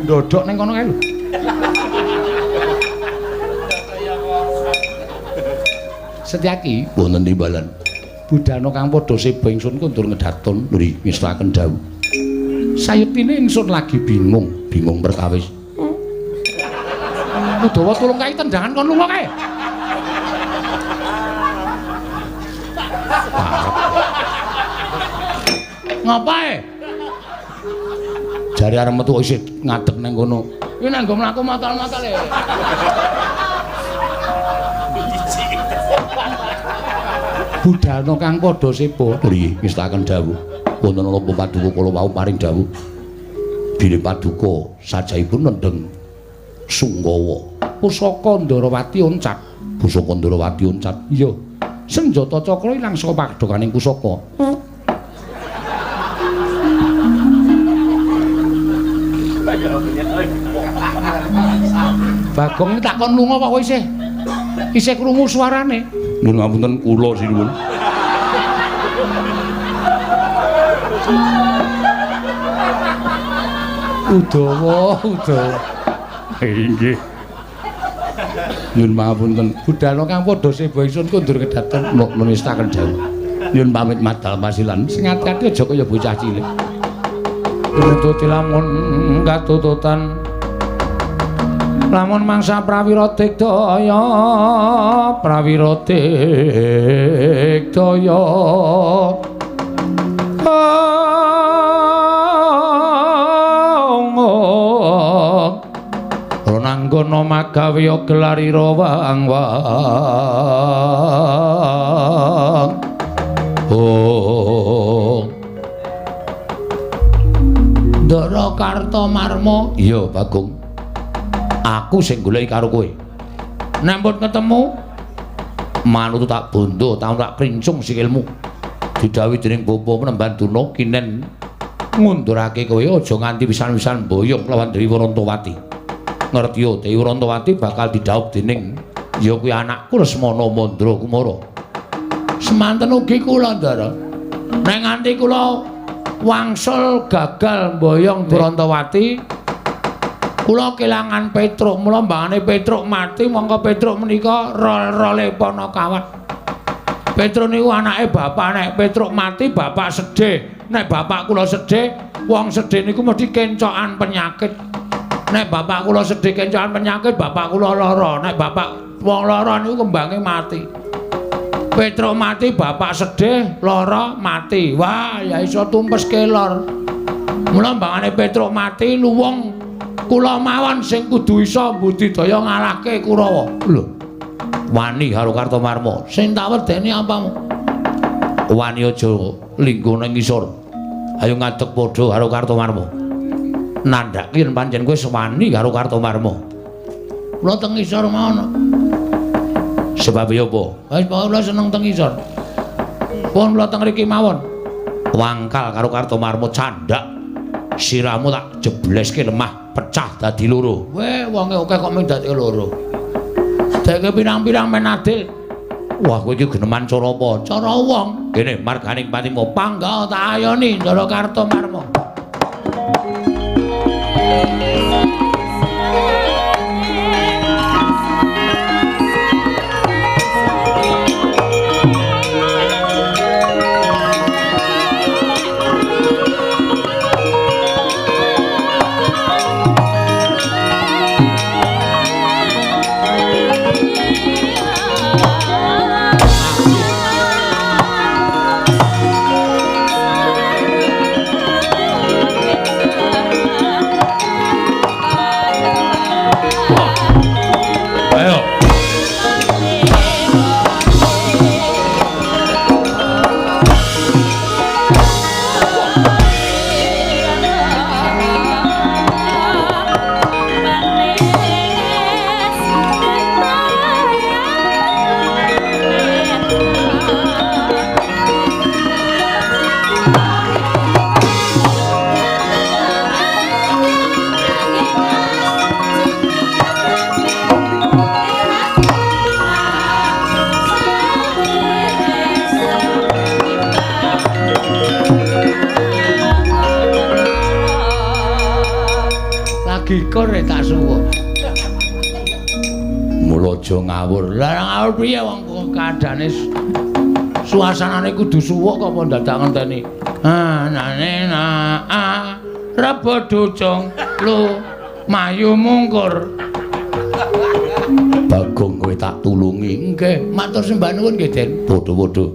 ndodhok ning kono kae lho. Setyaki wonten timbalan. Budhana kang padha seba ingsun kondur ngedatun nggih ngestaken dawuh. Sayektine ingsun lagi bingung, bingung perkawis. Udawa tulung kae tendangan kon lunga kae. Ngapae? Jare arep metu isih ngadeg nang kono. Iki nang nggo mlaku matal-matal e. Budhana kang padha seba nggih ngestaken dawuh. Wonten napa paduka kula wau paring dawuh. Bilih paduka sajahipun nendheng Sungkawa. Pusaka Ndarawati oncat. Pusaka Ndarawati oncat. Iya. Senjata cakra ilang saka padhokaning pusaka. Bagong tak kon lunga kok isih. Isih krungu suarane. Nuwun ngapunten kula sinuwun. Udawa, udawa. Nggih. Nyun pangapunten. Budhana kang padha seba ingsun kondur kedaton nestaken dawuh. Nyun pamit madal pasilan. Sing ati-ati aja kaya bocah cilik. Nututi lamun katututan. Lamun mangsa prawira digdaya, prawira digdaya. Ronanggana magawe gelarira wang-wang. Oh. Ndara Kartomarma. Iya, Bagong. Aku sing goleki karo kowe. Nek mpun ketemu, manut tak bondo, tak krincung sikilmu. Didhawuhi dening Bapa Penemban Durna kinen ngundurake kowe aja nganti pisan-pisan boyong lawan Dewi Warantawati. Ngerti yo, Dewi Warantawati bakal didhawuh dening ya kuwi anakku Lesmana Mandra Kumara. Semanten ugi kula, Ndara. Nek nganti kula wangsul gagal mboyong Warantawati, kula kelangan Petruk. Mula mbangane Petruk mati, mongko Petruk menika rol-role Panakawan. Petruk niku anake bapak, nek Petruk mati bapak sedih. Nek bapak kula sedih, wong sedih niku mesti kencokan penyakit. Nek bapak kula sedih kencokan penyakit, bapak kula lara. Nek bapak wong lara niku kembange mati. Petruk mati, bapak sedih, lara, mati. Wah, ya iso tumpes kelor. Mula mbangane Petruk mati, luwung kula mawon sing kudu iso mbudidaya ngalahke Kurawa. Lho. Wani karo Kartomarma. Sing tak wedeni apamu? Wani aja lingguh nang ngisor. Ayo ngadeg padha karo Kartomarma. Nandhake yen pancen kowe wani karo Kartomarma. Kula teng ngisor mawon. Sebab apa? Wis pokoke kula seneng teng ngisor. Pun kula teng mriki mawon. Wangkal karo Kartomarma candhak. Siramu tak jebleske lemah pecah dadi loro. Weh, wonge akeh kok mung dadi loro. Deke pirang-pirang men adil. Wah, kowe iki geneman cara apa? Cara wong. Kene marganing patimu pangga tak ayoni Ndara Kartomarma. Gikur tak suwuk. Mula aja ngawur. Lah ngawur piye wong kaadane suasanane kudu suwuk kok apa dadak ngenteni. Ah nane na a rebo ducung lu mayu mungkur. Bagong kowe tak tulungi. Nggih, matur sembah nuwun nggih, Den. Padha-padha.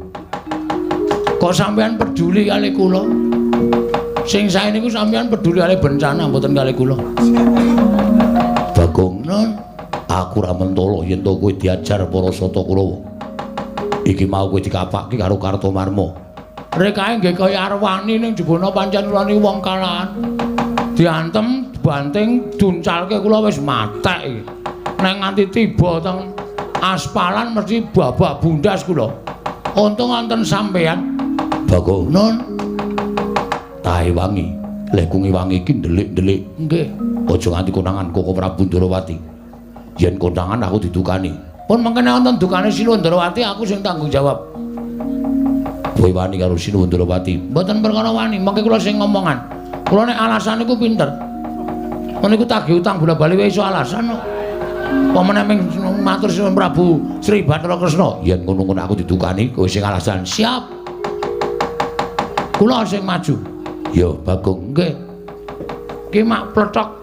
Kok sampean peduli kali kula? Sing sae niku sampean peduli kali bencana mboten kali kula. Bagong, non, aku ora mentolo yen to kowe diajar para Sata Kurawa. Iki mau kowe dikapake karo Kartomarma. Rekae nggih kaya arwani ning jebona pancen kula niku wong kalahan. Diantem, dibanting, duncalke kula wis matek iki. Nek nganti tiba teng aspalan mesti babak bundas kula. Untung wonten sampean. Bagong, non. Tae wangi, leh kungi wangi iki ndelik-ndelik. Nggih. Aja nganti konangan Koko Prabu Ndorowati. Yen konangan aku didukani. Pun mengkene wonten dukane Sinuwun Ndorowati aku sing tanggung jawab. Kowe wani karo Sinuwun Ndorowati? Mboten perkara wani, mengke kula sing ngomongan. Kula nek alasan niku pinter. Meniku tagih utang bola-bali wae iso alasan kok. Apa meneh ming matur Sinuwun Prabu Sri Bathara Kresna. Yen ngono-ngono aku didukani, kowe sing alasan. Siap. Kula sing maju. Ya Bagong, nggih. Ki mak plothok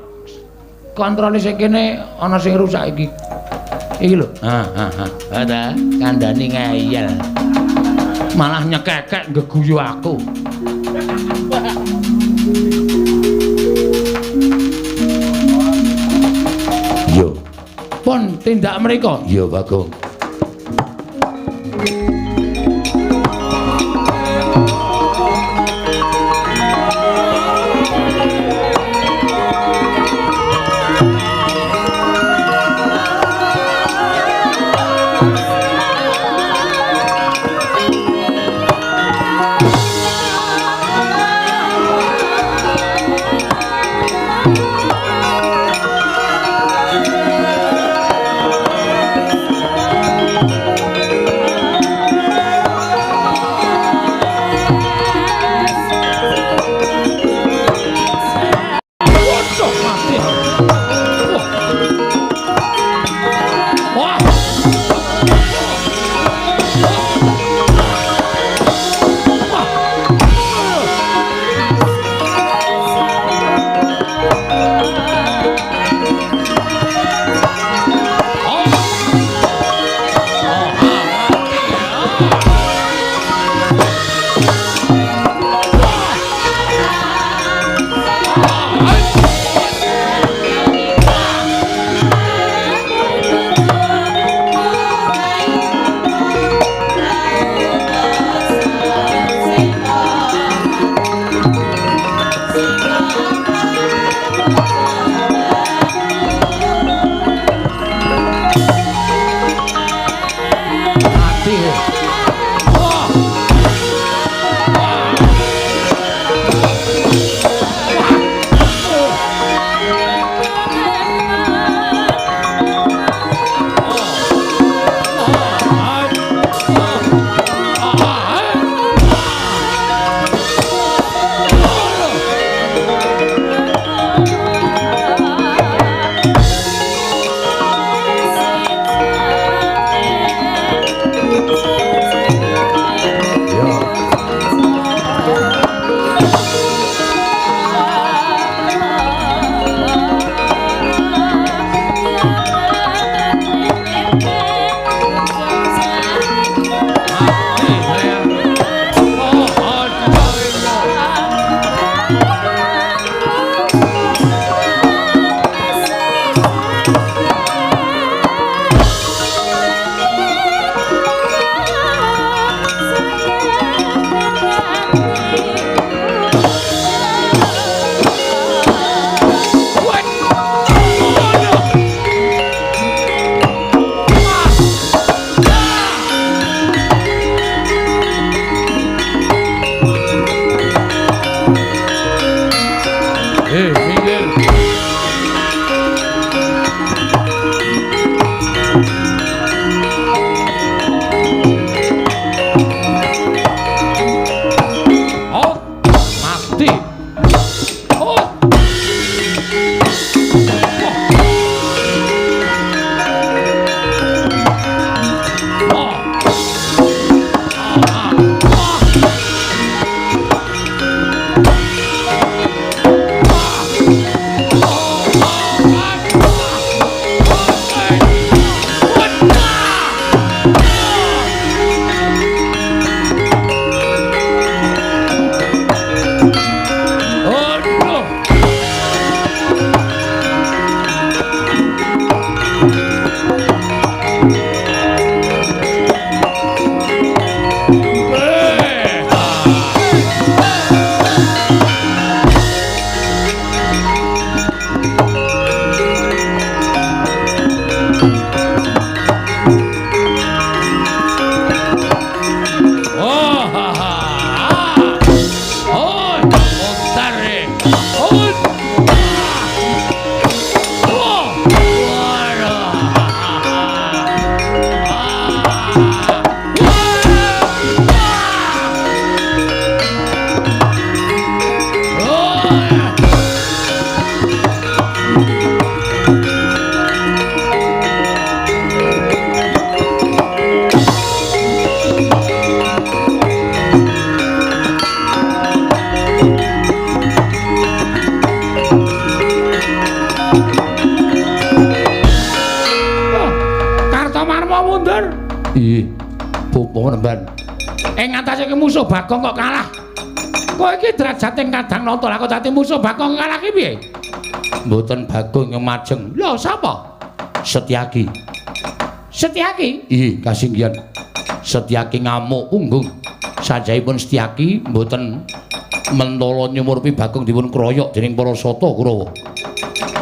kontrole sing kene ana sing rusak iki. Iki lho. Ha ha ha. Ta kandhani ngeyel. Malah nyekekek nggeguyu aku. Yo. Pun tindak mriko. Ya Bagong. mundur. Iya, Bapak Penemban. Ing ngatasé musuh Bagong kok kalah. Kowe iki derajate kadang nata lah kok dadi musuh Bagong kalah ki piye? Mboten Bagong yang majeng. Lho, sapa? Setyaki. Setyaki? Iya, kasinggihan. Setyaki ngamuk punggung. Sajahipun Setyaki mboten mentala nyumurpi Bagong dipun kroyok dening para sata Kurawa.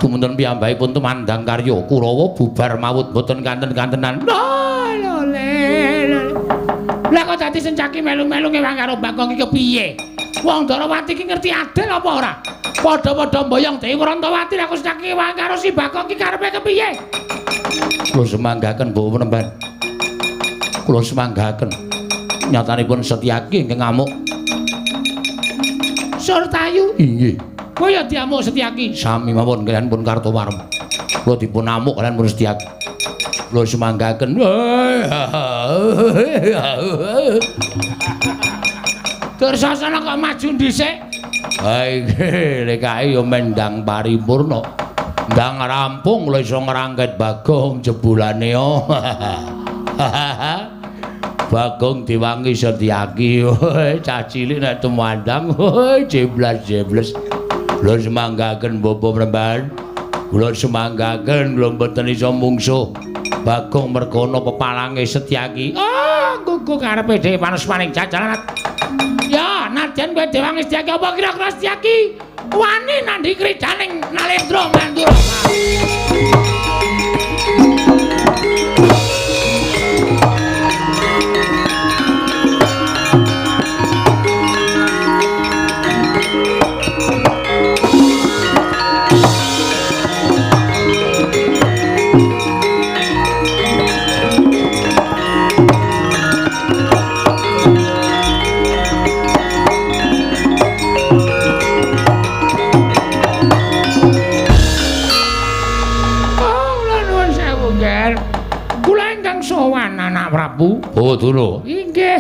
Tumunten piyambakipun tumandang karya Kurawa bubar mawut mboten kanten-kantenan. Lho, le. Lah kok dadi Setyaki melu-melu ngewang karo Bagong iki kepiye? Wong Ndorowati iki ngerti adil apa ora? Padha-padha mboyong Dewi Rantawati lah kok Setyaki ngewang karo si Bagong iki karepe kepiye? Kula semanggaken Bapak Penemban. Kula semanggaken. Nyatanipun Setyaki ingkang ngamuk. Surtayu? Inggih. Kowe ya diamuk Setyaki? Sami mawon kaliyan pun Kartowarma. Kula dipun amuk kaliyan pun Setyaki. Kula semanggaken. Dursasana kok maju dhisik? Ha iki lek kae ya mendang paripurna. Ndang rampung kula iso ngrangket Bagong jebulane. Bagong diwangi Setyaki. Cah cilik nek tumandang jeblas-jebles. Kula semanggaken Bapak Penemban. Kula semanggaken kula mboten iso mungsuh Bagong merga ana pepalange Setyaki. Oh, nggo karepe dhewe panusmaning jajaran. Ya, nadyan kowe diwangi Setyaki apa kira-kira Setyaki wani nandhi kridaning Nalendra Mandura. Prabu. Oh, Dura. Inggih.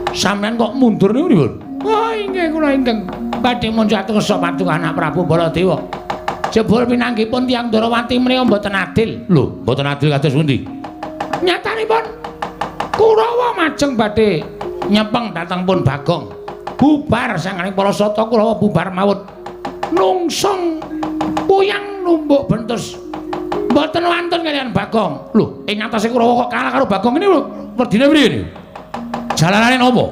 Sampeyan kok mundur niku pripun? Oh, inggih kula ingkang badhe munjat kersa paduka anak Prabu Baladewa. Jebul pinanggipun tiyang Ndorowati menika mboten adil. Lho, mboten adil kados pundi? Nyatanipun Kurawa majeng badhe nyepeng dhateng pun Bagong. Bubar sanganing para sata Kurawa bubar mawut. Nungsung puyang numbuk bentus. Mboten wantun kaliyan Bagong. Lho, ing atase Kurawa kok kalah karo Bagong ini lho, werdine priye niku? Jalanane napa?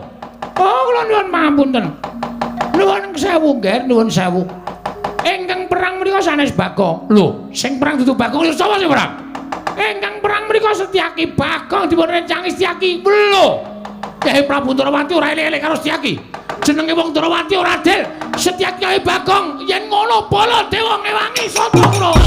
Oh, kula nyuwun pangapunten. Nuwun sewu, Ngger, nuwun sewu. Ingkang perang menika sanes Bagong. Lho, sing perang dudu Bagong, lho sapa sing perang? Ingkang perang menika Setyaki. Bagong dipun rencangi Setyaki. Lho, Kyai Prabu Ndorowati ora elek-elek karo Setyaki. Jenenge wong Ndorowati ora adil. Setyaki kali Bagong yen ngono Baladewa ngewangi sata Kurawa.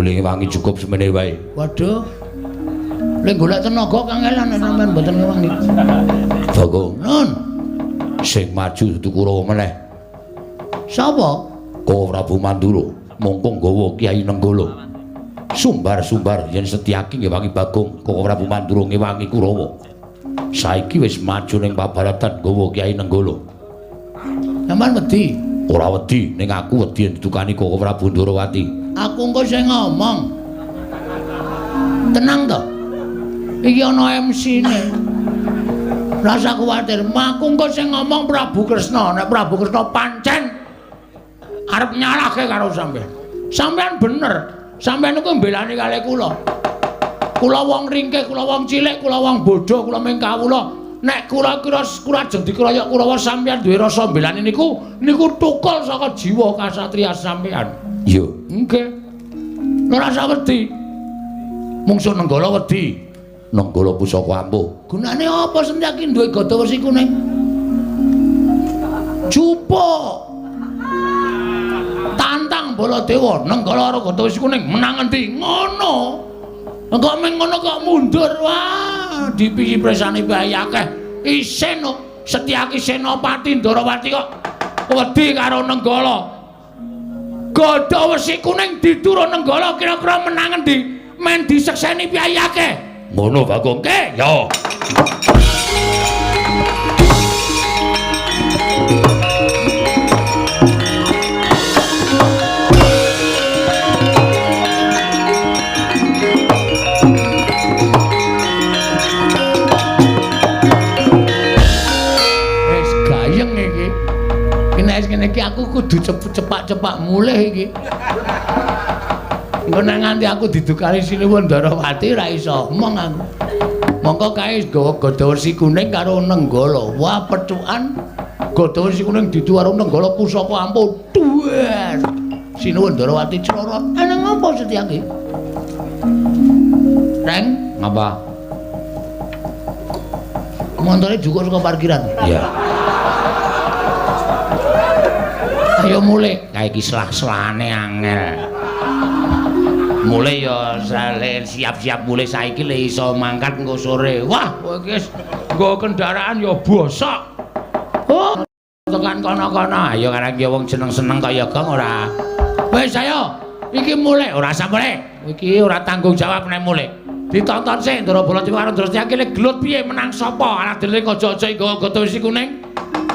Ngewangi cukup semene wae. Waduh. Lek golek tenaga kangelan nek sampean mboten ngewangi. Bagong. Nun. Sing maju dudu Kurawa meneh. Sapa? Koko Prabu Mandura mongko nggawa Kyai Nenggala. Sumbar-sumbar yen Setyaki ngewangi Bagong, Koko Prabu Mandura ngewangi Kurawa. Saiki wis maju ning pabaratan nggawa Kyai Nenggala. Sampeyan wedi? Ora wedi, ning aku wedi yen ditukani Koko Prabu Ndorowati. Aku engko sing ngomong. Tenang to. Iki ana MC-ne. Rasa kuwatir, aku engko sing ngomong Prabu Kresna. Nek Prabu Kresna pancen arep nyalahke karo sampeyan. Sampeyan bener. Sampeyan niku mbelani kalih kula. Kula wong ringkih, kula wong cilik, kula wong bodho, kula ming kawula. Nek kula-kira kula ajeng dikeroyok Kurawa sampeyan duwe rasa mbelani niku niku tukul saka jiwa kasatriya sampeyan. Iya. Nggih. Ora usah wedi. Mungsuh Nenggala wedi. Nenggala pusaka ampuh. Gunane apa Setyaki duwe gada wesi kuning? Jupuk. Tantang Baladewa Nenggala karo gada wesi kuning menang endi? Ngono. Kok meng ngono kok mundur wah dipisi presane bae akeh. Isin Setyaki Senopati Ndorowati kok wedi karo Nenggala. Gada wesi kuning diturun Nenggala kira-kira menang endi? Men disekseni piyayi akeh. Ngono Bagong. Ke ya. Wis gayeng iki. Nek ngene iki aku kudu cepak-cepak mulih iki. Engko nek nganti aku didukani Sinuwun Ndarawati ora iso omong aku. Mongko kae gawa gada wesi kuning karo Nenggala. Wah, pethukan gada wesi kuning didu karo Nenggala pusaka ampuh. Duer. Sinuwun Ndarawati crorot. Ana ngapa Setyaki? Reng, Ngapa? Montore jukuk saka parkiran. Iya. Ayo mulih. Kae iki selah-selahane angel. Mulih ya siap-siap mulih saiki le iso mangkat engko sore. Wah, kowe iki wis nggo kendaraan ya bosok. Oh, tekan kono-kono. Ayo karang ya wong seneng-seneng kaya gong ora. Wis ayo, iki mulih ora usah mulih. Iki ora tanggung jawab nek mulih. Ditonton sik Ndara Baladewa karo Ndara Setyaki le gelut piye menang sapa? Arep dhewe aja-aja nggawa gada wesi kuning.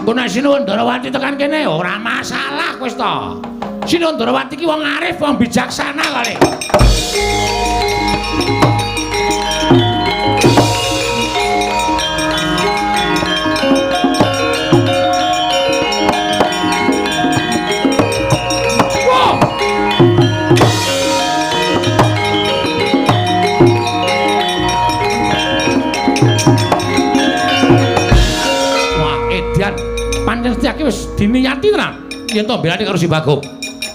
Engko nek Sinuwun Ndarawati tekan kene ora masalah wis to. Sinuwun Ndarawati ki wong arif, wong bijaksana kali. Wah! Wah, edan. Pancen Setyaki wis diniyati tenan yen to mbelani karo si Bagong.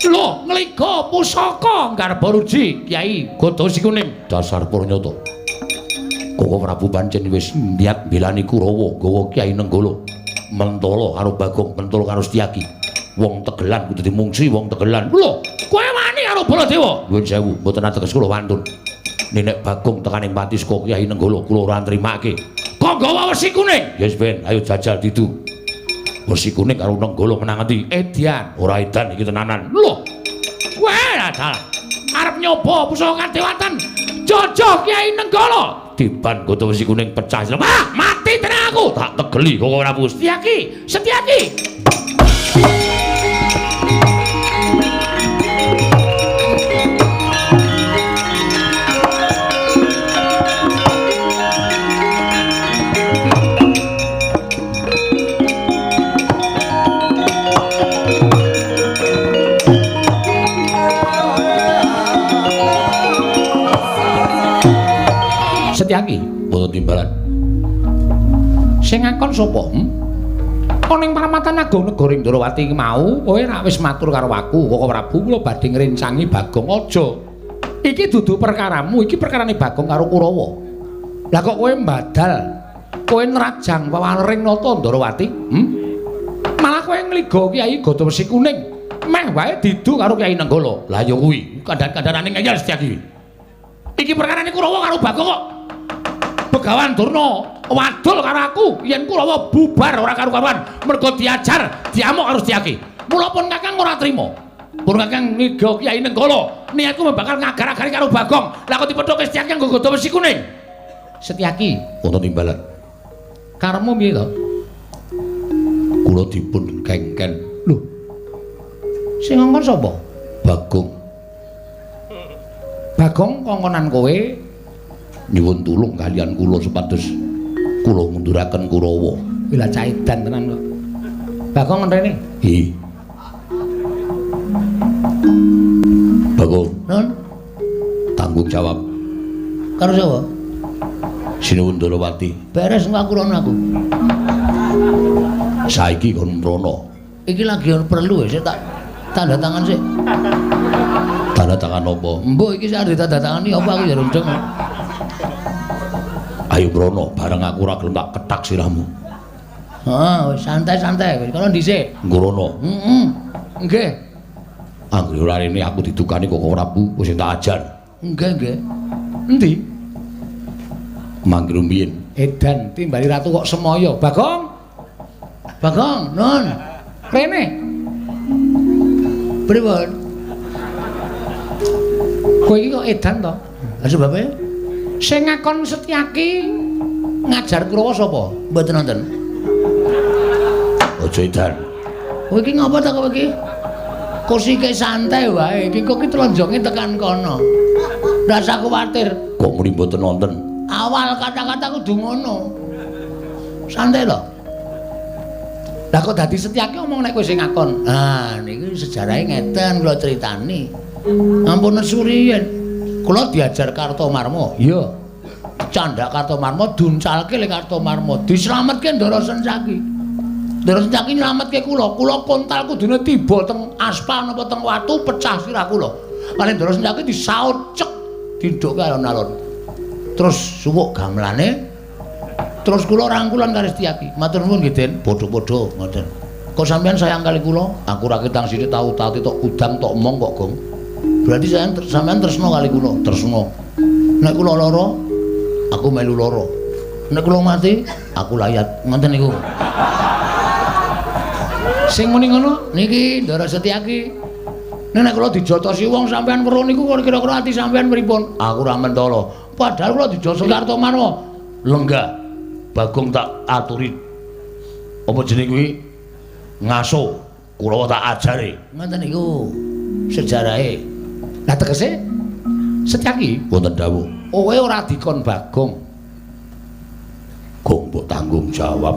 Lho, ngliga pusaka Garbaruji Kyai Gada Wesi Kuning. Dasar purnyata. Koko Prabu pancen wis niat mbelani Kurawa nggawa Kyai Nenggala. Mentala karo Bagong, mentala karo Setyaki. Wong tegelan kudu dimungsi wong tegelan. Lho, kowe wani karo Baladewa? Nuwun sewu, mboten ateges kula wantun. Nek Bagong tekaning pati saka Kyai Nenggala kula ora nrimake. Kok nggawa wesi kuning? Yes ben, ayo jajal didu. Wesi kuning karo Nenggala menang endi? Edian. Ora edan iki tenanan. Lho. Kowe dalah arep nyoba pusaka kadewatan. Jojo Kyai Nenggala. Tiban gada wesi kuning pecah. Wah, mati tenan aku. Tak tegeli kok ora Prabu. Setyaki, Setyaki. Setyaki, Mboten timbalan. Sing ngakon sapa? Ana ing paramatan agung negara Ndrawati iki mau, kowe rak wis matur karo aku, Koko Prabu kula badhe ngrencangi Bagong aja. Iki dudu perkaramu, iki perkarane Bagong karo Kurawa. Lah kok kowe mbadal, kowe nrajang wewaring nata Ndrawati? Malah kowe ngliga Kyai Gada Wesi Kuning, meh wae didu karo Kyai Nenggala. Lah ya kuwi, kandhan-kandhanane ngeyel Setyaki. Iki perkarane Kurawa karo Bagong kok. Begawan Durna wadul karo aku yen Kurawa bubar ora karu-karuan mergo diajar diamuk karo Setyaki. Mula pun Kakang ora trima. Pun Kakang ngiga Kyai Nenggala, niatku bakal ngagar-agari karo Bagong. Lah kok dipethuke Setyaki nganggo gada wesi kuning. Setyaki, wonten timbalan. Karepmu piye to? Kula dipun kengken. Lho. Sing ngongkon sapa? Bagong. Bagong kongkonan kowe nyuwun tulung kalian kula supados kula ngunduraken Kurawa. Kuwi lah caidan tenan kok. Bagong ngrene? Nggih. Bagong. Nun, tanggung jawab. Karo sapa? Sinuwun Ndorowati. Beres engko aku rono aku. Saiki kon mrono. Iki lagi perlu sik tak tanda tangan sik. Tanda tangan apa? Mbok iki sik arep ditandatangani apa aku ya rundeng. Ayo mrono, bareng aku ora gelem tak kethak sirahmu. Heeh, wis santai-santai. Wis kono dhisik. Nggrono. Heeh. Nggih. Anggere ora rene aku didukani kok Prabu wis tak ajar. Nggih, nggih. Endi? Mangke rumiyin. Edan timbali ratu kok semaya. Bagong. Bagong, nun. Rene. Pripun? Kowe iki kok edan to? Lah sebabe? Sing ngakon Setyaki ngajar Kurawa sapa? Mboten nonton. Aja edan. Kowe iki ngapa ta kowe iki? Kursike santai wae, iki kok iki tlenjonge tekan kono. Rasa kuwatir. Kok muni mboten nonton? Awal kata-kata kudu ngono. Santai lho. Lah kok dadi Setyaki omong nek kowe sing ngakon. Ah, niki sejarahe ngeten kula critani. Ampun nesu riyen. Kula diajar Kartomarma. Iya. Candhak Kartomarma duncalke le Kartomarma, dislametke Ndara Sencaki. Ndara Sencaki nylametke kula. Kula kontal kudune tiba teng aspal napa teng watu pecah sirah kula. Kali Ndara Sencaki disaut cek dindhukke alon-alon. Terus suwuk gamelane. Terus kula rangkulan karo Setyaki. Matur nuwun nggih, Den. Padha-padha ngoten. Kok sampean sayang kali kula? Aku ra ketang sithik tau tati tok kudang tok omong kok, Gong. Berarti sampean tresna kali kula, tresna. Nek kula lara, aku melu lara. Nek kula mati, aku layat. Ngoten niku. Sing muni ngono niki Ndara Setyaki. Nek kula dijotosi wong sampean weruh niku kira-kira ati sampean pripun? Aku ora mentala. Padahal kula dijotosi Kartomarma. Lenggah. Bagong tak aturi. Apa jenenge kuwi? Ngaso. Kurawa tak ajare. Ngoten niku sejarahe. Lah tegese Setyaki wonten dawuh. Kowe ora dikon Bagong. Gong mbok tanggung jawab.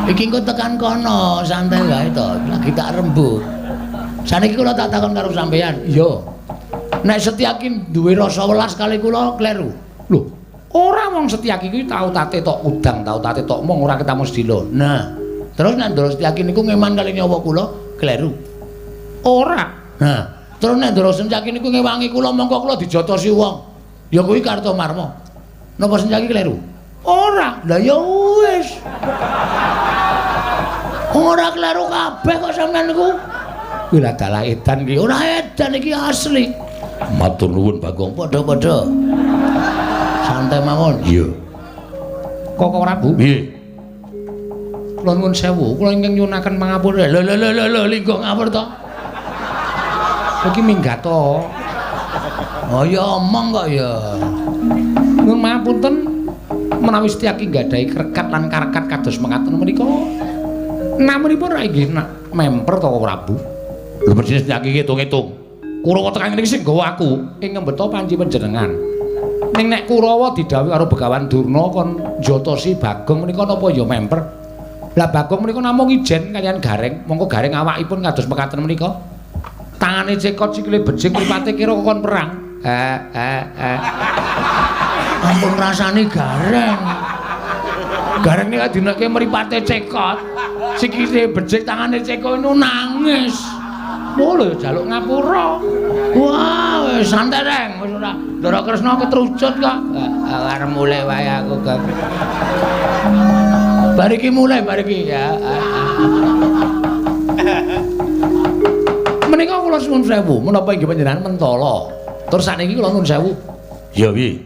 Iki engko tekan kono, santai wae to. Lagi tak rembug. Saniki kula tak takon karo sampeyan. Iya. Nek Setyaki duwe rasa welas kali kula kleru. Lho, ora wong Setyaki kuwi tau tate tok udang, tau tate tok mong ora ketemu sedilo. Nah, terus nek Ndara Setyaki niku ngeman kali nyawa kula kleru. Ora. Nah, terus nek Ndara Setyaki niku ngewangi kula mongko kula dijotosi wong. Ya kuwi Kartomarma. Napa Setyaki kleru? Ora. Lah ya wis. Ora kleru kabeh kok sampean niku. Kuwi lah dalah edan iki. Ora edan iki asli. Matur nuwun Bagong. Padha-padha. Santai mawon. Iya. Kok ora Bu? Piye? Kula nuwun sewu, kula ingkang nyuwunaken pangapura. Lho lho lho lho linggo ngapur to. Iki minggat to. Oh ya omong kok ya. Nuwun mapunten menawi Setyaki nggadahi krekat lan karekat kados mekaten menika. Namunipun ra inggih memper to Prabu. Lho mestine Setyaki ngitung-ngitung. Kurawa tekan ngene iki sing nggawa aku ing ngembeta panci panjenengan. Ning nek Kurawa didhawuhi karo Begawan Durna kon njotosi Bagong menika napa ya memper. Lah Bagong menika namung ijen kaliyan Gareng, mongko Gareng awakipun kados mekaten menika. Tangane cekot sikile bejing mripate kira kon perang. Ampun rasane Gareng. Gareng nika dineke mripate cekot, sikile bejing tangane cekot niku nangis. Oh lho jaluk ngapura. Wah, wis santai reng, wis ora. Ndara Kresna ketrucut kok. Arep mulih wae aku, Gong. Bar iki mulih, bar iki ya. Menika kula suwun sewu, menapa inggih panjenengan mentala. Terus sakniki kula nuwun sewu. Ya piye?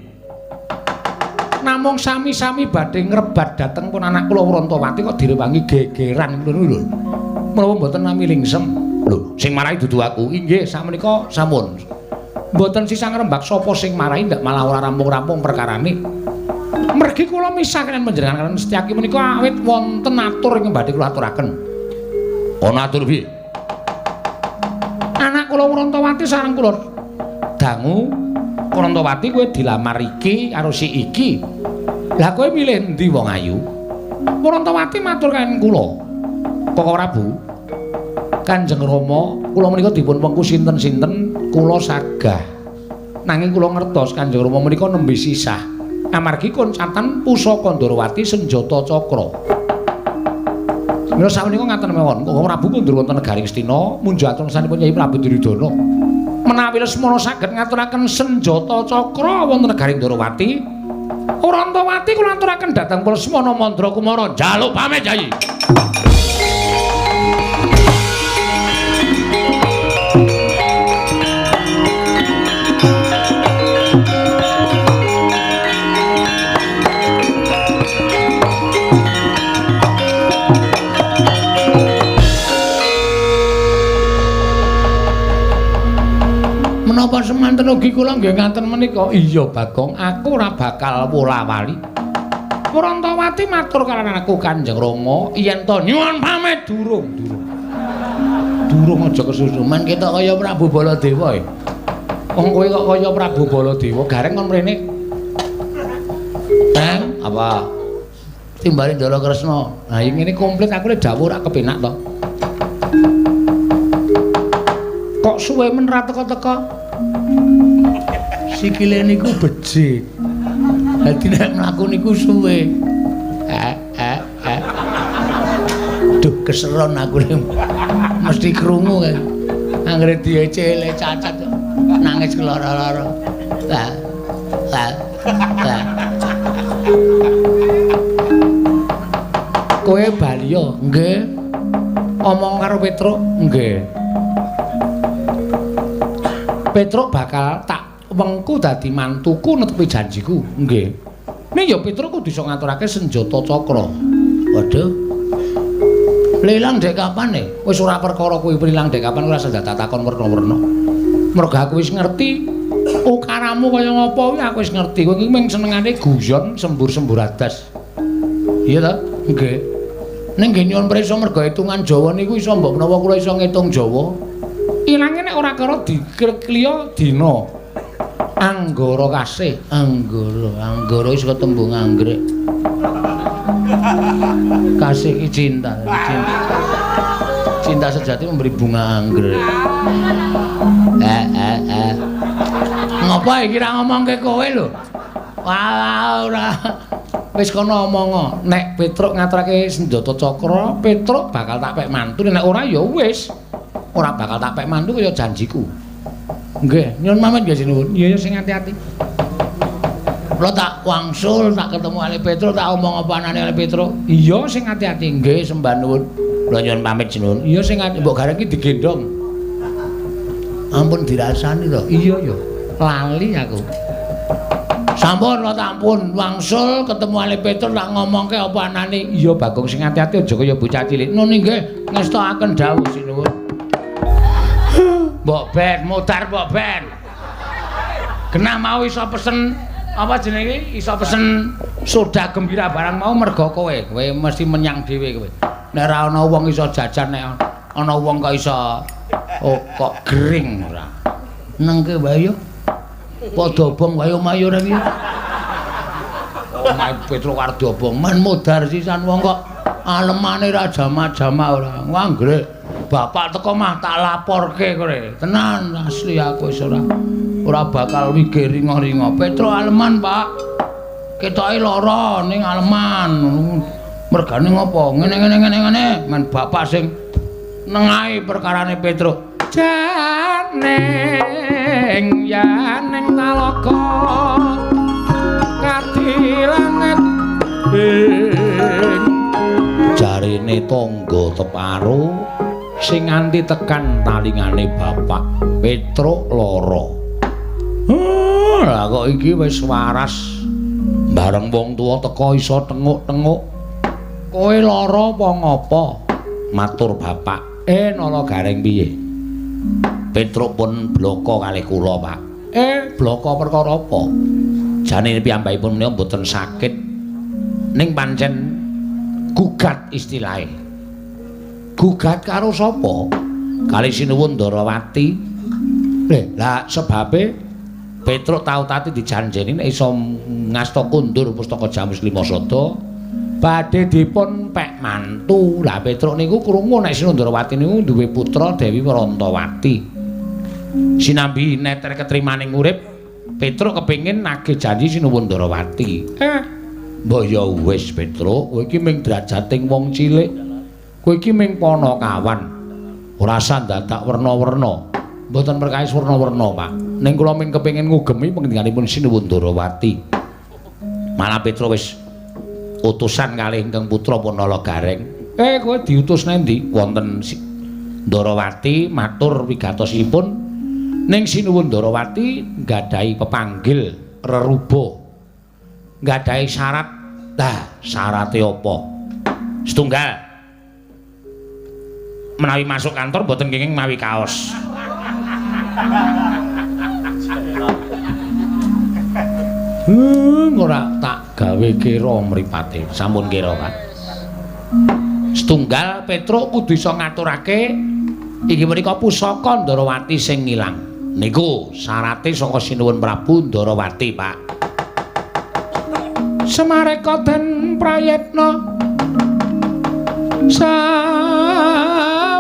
Namung sami-sami badhe ngrebat dhateng pun anak kula Wrontowati kok direwangi gegeran ngono lho. Menapa mboten nami lingsem? Lho, sing marai dudu aku. Inggih, sakmenika sampun. Mboten sisah ngrembak sapa sing marai ndak malah ora rampung-rampung perkarane. Mergi kula misah kaliyan panjenengan kaliyan Setyaki menika awit wonten atur ingkang badhe kula aturaken. Ana atur piye? Anak kula Wrontowati sareng kula dangu Wrontowati kowe dilamar iki karo si iki. Lah kowe milih endi wong ayu? Wrontowati matur kaliyan kula. Koko Prabu, Kanjeng Rama, kula menika dipun wengku sinten-sinten kula sagah. Nanging kula ngertos Kanjeng Rama menika nembe sisah. Amargi koncatan pusaka Ndorowati senjata cakra. Mila sapunika ngaten mawon, Koko Prabu kundur wonten negaring Astina munjuk atur sanipun Kyai Prabu Duryudana. Menawi Lesmana saged ngaturaken senjata cakra wonten negaring Ndorowati, Orantawati kula aturaken dhateng Lesmana Mandra Kumara njaluk pamit Kyai. Menapa semanten ugi kula nggih ngaten menika? Iya Bagong, aku ora bakal wola-wali. Prantawati matur kaliyan aku Kanjeng Rama yen to nyuwun pamit durung, durung. Durung aja kesusu. Men ketok kaya Prabu Baladewa e. Wong kowe kok kaya Prabu Baladewa, gareng kon mrene. Teng, apa? Timbali Ndara Kresna. Nah, ngene komplit aku le dawuh ora kepenak to. Kok suwe men ra teka-teka? Sikile niku becik. Dadi nek mlaku niku suwe. Duh keseron aku mesti krungu kae. Anggere diecele cacat nangis keloro-loro. Lah. Lah. Lah. Kowe bali yo? Nggih. Omong karo Petruk? Nggih. Petruk bakal tak wengku dadi mantuku netepi janjiku. Nggih. Ning ya Petruk kudu iso ngaturake senjata cakra. Waduh. Lilang dek kapan e? Wis ora perkara kuwi lilang dek kapan ora usah takon werna-werna. Mergo aku wis ngerti ukaramu kaya ngapa kuwi aku wis ngerti. Kowe iki mung senengane guyon sembur-sembur adas. Iya ta? Nggih. Ning nggih nyuwun prisa mergo hitungan Jawa niku iso mbok menawa kula iso ngitung Jawa. Ilange nek ora karo dikliya dina. Anggara kasih, anggara, anggara wis ketembung anggrek. Kasih ki cinta, cinta. Cinta sejati memberi bunga anggrek. Ngopo iki ra ngomongke kowe lho? Wah, ora. Wis kono omong, nek Petruk ngaturake senjata cakra, Petruk bakal tak pek mantu, nek ora ya wis. Ora bakal tak pek mantu kaya janjiku. Nggih, nyuwun pamit nggih sinuwun. Iya ya sing ati-ati. Kula tak wangsul, tak ketemu Ali Petruk, tak omong apa anane Ali Petruk. Iya sing ati-ati. Nggih, sembah nuwun. Kula nyuwun pamit sinuwun. Iya sing ati mbok gareng iki digendhong. Ampun dirasani to. Iya ya. Lali aku. Sampun kula tampun wangsul ketemu Ali Petruk tak ngomongke apa anane. Iya Bagong sing ati-ati aja kaya bocah cilik. Nun nggih ngestokaken dawuh sinuwun. Mbok ben modar mbok ben. Genah mau iso pesen apa jenenge iki? Iso pesen soda gembira barang mau mergo kowe. Kowe mesti menyang dhewe kowe. Nek ora ana wong iso jajan nek ana wong kok iso oh kok gering ora. Nengke wae yo. Padha obong wae omahe ora iki. Omahe Petruk arep diobong men modar sisan wong kok alemane ra jamak-jamak ora. Wanggrek. Bapak teko mah tak laporke kowe. Tenan asli aku wis ora bakal wigir ringa-ringa. Petruk aleman, Pak. Ketoke lara ning aleman. Mergane ngopo? Ngene ngene ngene ngene. Men bapak sing nengahi perkarane Petruk. Janing yaning talaga kadilanget ing jarine tangga teparo sing nganti tekan talingane bapak Petruk lara. Lah kok iki wis waras. Bareng wong tuwa teka iso tenguk-tenguk. Kowe lara apa ngapa? Matur bapak. Nala Gareng piye? Petruk pun blaka kalih kula, Pak. Blaka perkara apa? Jane piyambakipun menika mboten sakit. Ning pancen gugat istilahe. Gugat karo sapa? Kali sinuwun Ndarawati. Lah sebabe Petruk tau tati dijanjeni nek iso ngasta kundur pustaka Jamus Lima Sada badhe dipun pek mantu. Lah Petruk niku krungu nek Sinuwun Ndarawati niku duwe putra Dewi Warantawati. Sinambi neter ketrimaning urip Petruk kepengin nagih janji Sinuwun Ndarawati. Mbok ya wis Petruk, kowe iki ming drajating wong cilik. Kowe iki ming panakawan. Ora usah dadak werna-werna. Mboten perkawis werna-werna, Pak. Ning kula ming kepengin ngugemi pangendhikanipun Sinuwun Ndarawati. Malah Petruk wis utusan kalih ingkang putra Punala Gareng. Kowe diutus nendi? Wonten Ndarawati matur wigatosipun ning Sinuwun Ndarawati nggadahi pepanggil reruba. Nggadahi syarat. Lah, syarate apa? Setunggal. Menawi masuk kantor mboten kenging mawi kaos. Ora tak gawe kira mripate. Sampun kira, Pak. Setunggal Petruk kudu iso ngaturake inggih menika pusaka Ndarawati sing ngilang. Niku syarate saka Sinuwun Prabu Ndarawati, Pak. Semareka den prayitna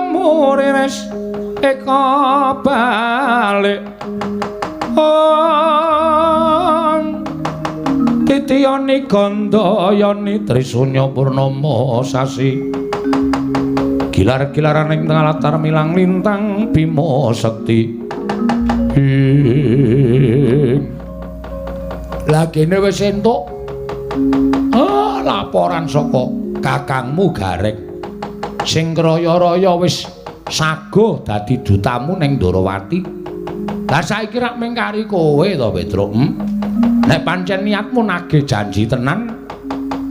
samurires eka balik om titiyani gandayani trisunya purnama sasi gilar-gilaran ing tengah latar milang lintang bima sekti. Lah kene wis entuk laporan saka kakangmu Gareng sing kraya-raya wis saguh dadi dutamu ning Ndarawati. Lah saiki rak mung kari kowe to, Petruk. Nek pancen niatmu nagih janji tenan,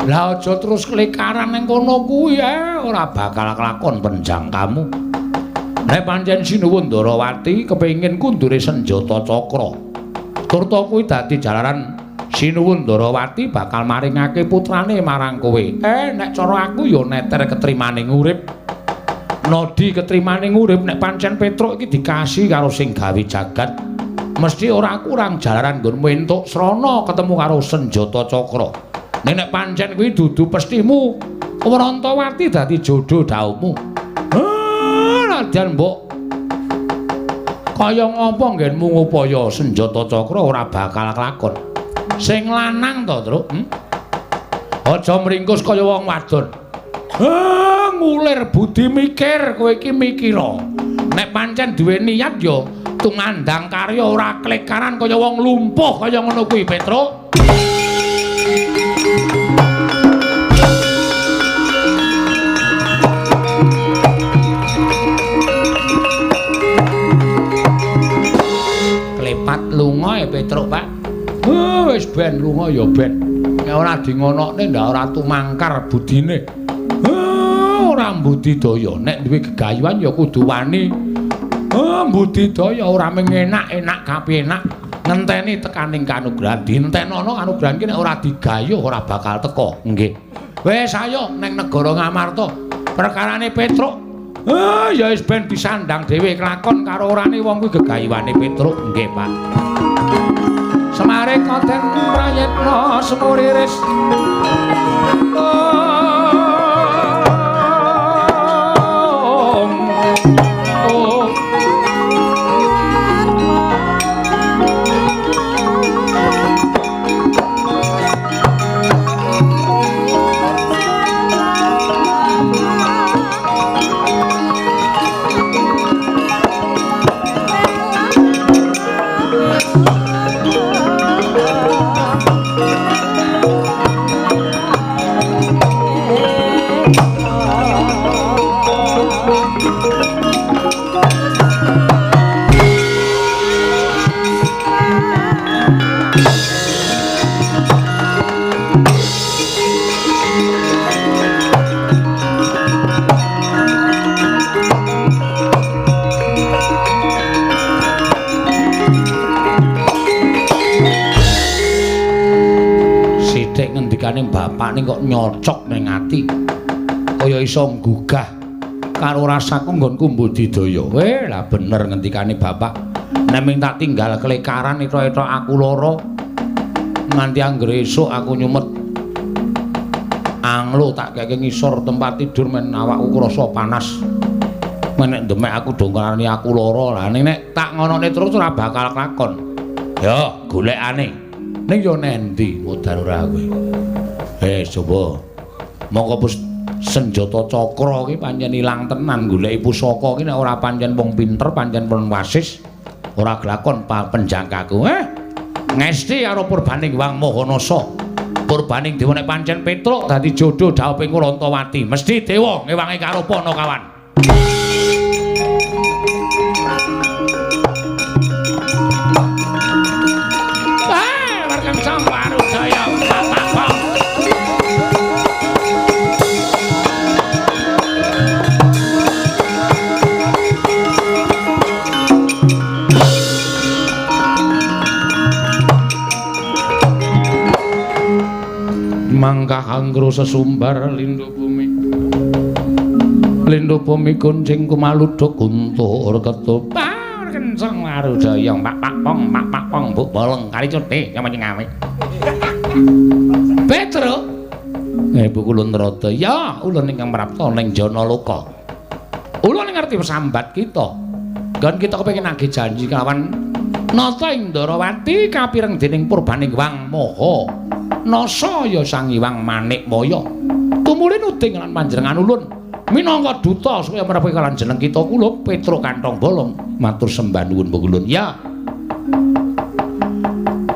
lah aja terus klekaran ning kono kuwi ora bakal kelakon penjangkamu. Nek pancen Sinuwun Ndarawati kepengin kundure senjata cakra, turta kuwi dadi jalaran Sinuwun Ndarawati bakal maringake putrane marang kowe. Nek cara aku ya neter ketrimaning urip. Nodi ketrimaning urip nek pancen Petruk iki dikasih karo sing gawe jagat, mesti ora kurang jalaran nggonmu entuk srana ketemu karo senjata cakra. Nek nek pancen kuwi dudu pestimu, Wrantawati dadi jodho dhauhmu. Nadyan mbok kaya ngapa nggenmu ngupaya senjata cakra ora bakal kelakon. Sing lanang to, Truk? Aja mringkus kaya wong wadon. Ngulir budi mikir, kowe iki mikira. Nek pancen duwe niat ya tumandang karya ora klekaran kaya wong lumpuh kaya ngono kuwi, Petruk. Klepat lunga ya Petruk, Pak. Wis ben lunga ya ben. Nek ora dingonokne ndak ora tumangkar budine. Ora mbudidaya, nek duwe gegayuhan ya kudu wani. Mbudidaya ora mung enak-enak kapenak, ngenteni tekaning kanugrahan. Dintenono kanugrahan ki nek ora digayuh ora bakal teka. Nggih. Wis ayo ning negara Ngamarta. Perkarane Petruk ya wis ben disandang dhewe kelakon karo orane wong kuwi gegayuhane Petruk. Nggih, Pak. Semareka den prayitna semuriris. Ngendikane bapak ning kok nyocok ning ati kaya iso nggugah karo rasaku nggonku mbudidaya. Lah bener ngendikane bapak, nek ming tak tinggal klekaran etok-etok aku lara nganti anggere esuk aku nyumet anglo tak keke ngisor tempat tidur men awakku krasa panas. Men nek ndemek aku dongkarane aku lara. Lah nek tak ngonone terus ora bakal kelakon. Ya, golekane. Ning yo nendi modar ora kowe. Coba. Mongko senjata cakra ki pancen ilang tenan goleki pusaka ki nek ora pancen wong pinter, pancen pun wasis ora glakon penjangkaku. Ngesti karo purbaning Wang Mahanasa. Purbaning dewa nek pancen Petruk dadi jodoh dhawuhing Rantawati. Mesti dewa ngewangi karo Panakawan. Mangkah anggra sesumbar lindhu bumi. Lindhu bumi kuncing kumaluduk guntur ketupar kenceng warudaya pak pak pong pak pak pong buk bolong kali cuti nyama nyengawe. Petro, Bu Kulun Rada, ya ulun ingkang prapta ning Janaloka. Ulun ngerti sambat kita. Nggon kita kepengin nagih janji kelawan Nata ing Ndarawati kapireng dening purbaning Wang Maha Nasa ya Sang Hyang Manikmaya. Tumuli nuding lan panjenengan ulun minangka duta supaya mrepe kalian jeneng kita kula Petruk Kantong Bolong matur sembah nuwun Bu Kulun. Ya.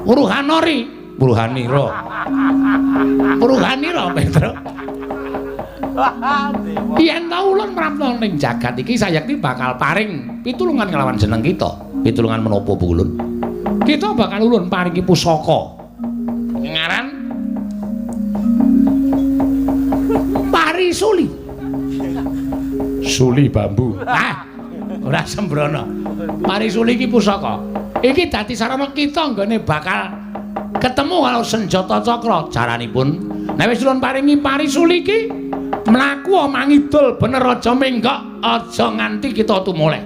Uruhanori, Uruhanira. Uruhanira Petruk. Yen ta ulun prapta ning jagat iki sayekti bakal paring pitulungan kelawan jeneng kita. Pitulungan menapa Bu Kulun? Kita bakal ulun paringi pusaka. Ngaran Parisuli. Suli bambu. Ah, ora sembrono. Parisuli iki pusaka. Iki dadi sarana kita nggone bakal ketemu karo senjata cakra. Caranipun nek wis ulun paringi parisuli iki mlaku mangidul bener aja menggok, aja nganti kita tumoleh.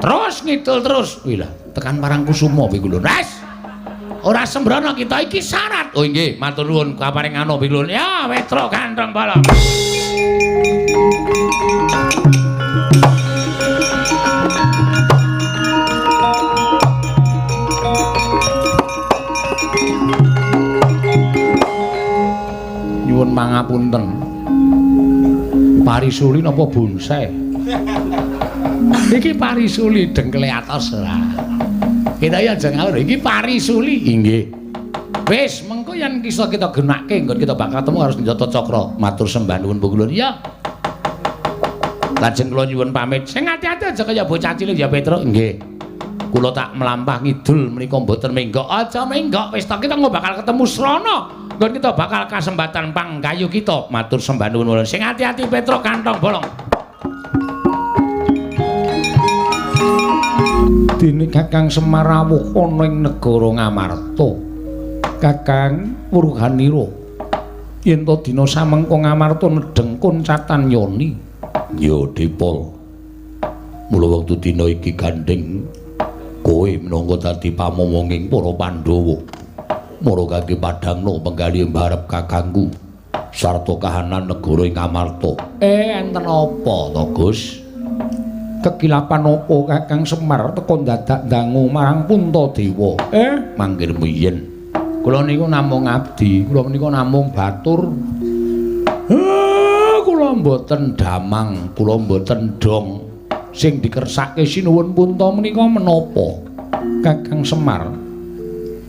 Terus ngidul terus. Wih lah, tekan Parangkusuma piye lho. Wes. Ora sembrono kita iki syarat. Oh inggih, matur nuwun kaparing ana piye lho. Ya, Petruk Kantong Bolong. Nyuwun pangapunten. Parisuli napa bonsai? Iki parisuli dengkle atos ora. Kita ya aja ngawur, iki parisuli. Inggih. Wis, mengko yen kisah kita genake nggon kita bakal ketemu karo senjata cakra. Matur sembah nuwun Bu Kulun. Ya. Lajeng kula nyuwun pamit. Sing ati-ati aja kaya bocah cilik ya Petruk. Nggih. Kula tak mlampah ngidul menika mboten menggok. Aja menggok, wis ta kita engko bakal ketemu srana. Nggon kita bakal kasempatan panggayu kita. Matur sembah nuwun. Sing ati-ati Petruk Kantong Bolong. Dene Kakang Semar rawuh ana ing negara Ngamarta. Kakang Wuruhanira yen to dina samengko Ngamarta nedheng koncatan yoni. Ya Depa. Mula wektu dina iki gandheng kowe minangka dadi pamomonging para Pandhawa. Mara kangge padhangna penggalih mbarep kakangku sarta kahanan negara ing Ngamarta. Enten apa to, Gus? Kekilapan apa Kakang Semar teka dadak dangu marang Puntadewa? Manggil miyen. Kula niku namung abdi, kula niku namung batur. Kula mboten damang, kula mboten dong. Sing dikersake sinuwun Punta menika menapa? Kakang Semar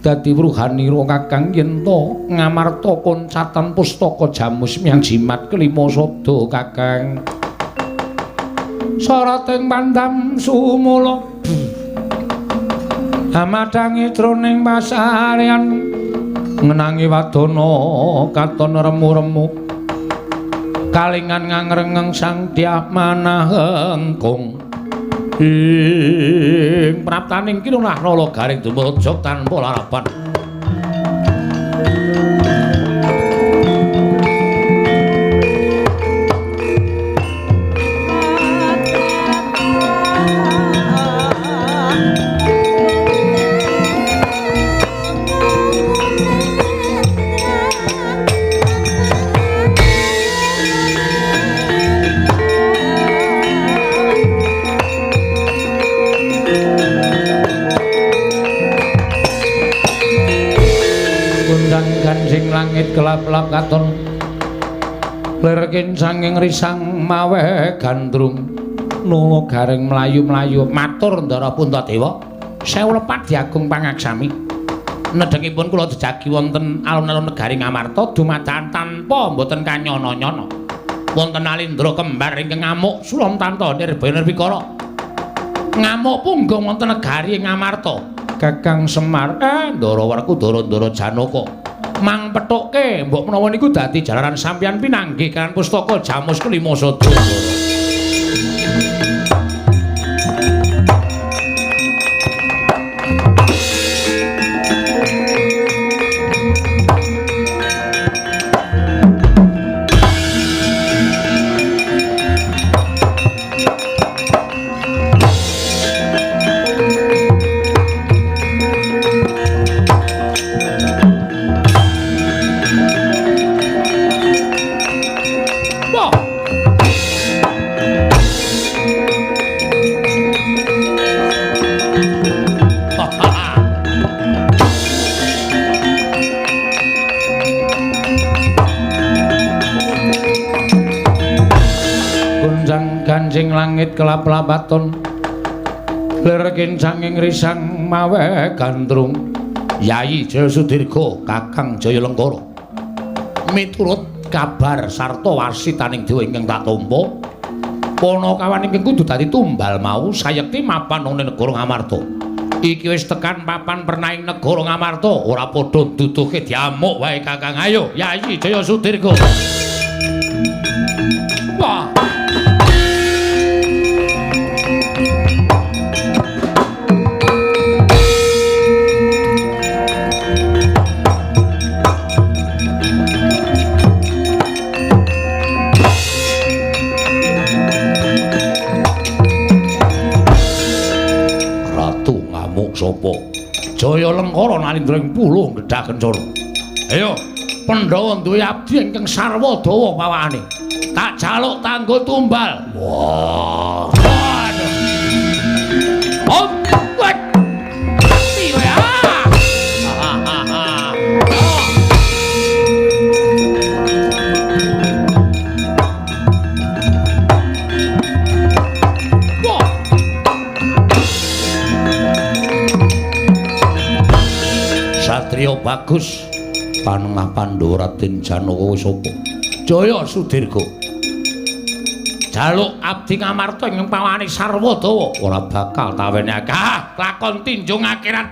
dadi wruhanira Kakang yen to Ngamarta koncatan pustaka jamus miang jimat kelima sada Kakang. Sarating pandam sumula amadhangi jroning pasarean ngenangi wadana katon remu-remu kalingan ngangrengeng sang Dyah Manahengkung ing praptaning kinunah nala garing dumujug tanpa larapan. kelap-lap katon. Lir kincanging risang mawe gandrung. Nungu garing mlayu-mlayu matur Ndara Puntadewa. Sewu lepat diagung pangaksami. Nedhengipun kula jejagi wonten alun-alun negari Ngamarta dumadakan tanpa mboten kanyana-nyana. Wonten Alindra kembar ingkang ngamuk Sulamtanta Nirbaya Nirwikara. Ngamuk punggung wonten negari Ngamarta. Kakang Semar, Ndara Werkudara Ndara Janaka. Mang pethukke mbok menawa niku dadi jalaran sampeyan pinanggih kan pustaka Jamus kelima sada. Ganjing langit kelap-lapaton lir kincanging risang mawe gandrung. Yayi Jaya Sudirga Kakang Jaya Lengkara miturut kabar sarta wasitaning dewa ingkang tak tampa panakawan ingkang kudu dadi tumbal mau sayekti mapan ana negara Ngamarta. Iki wis tekan papan pernaing negara Ngamarta ora padha nduduhke diamuk wae Kakang. Ayo Yayi Jaya Sudirga. Wah. Sapa? Jaya Lengkara nalindra ing puluh gedhah kencana. Ayo, Pandhawa duwe abdi ingkang sarwa dawa pawakane. Tak jaluk tanggo tumbal. Wah. Waduh. Oh, wek. Mati kowe ah. Satria bagus panengah Pandhawa Raden Janaka wis sapa? Jaya Sudirga. Jaluk abdi Ngamarta ing pawane sarwa dawa ora bakal tawenake. Ah, lakon tinjung akhirat.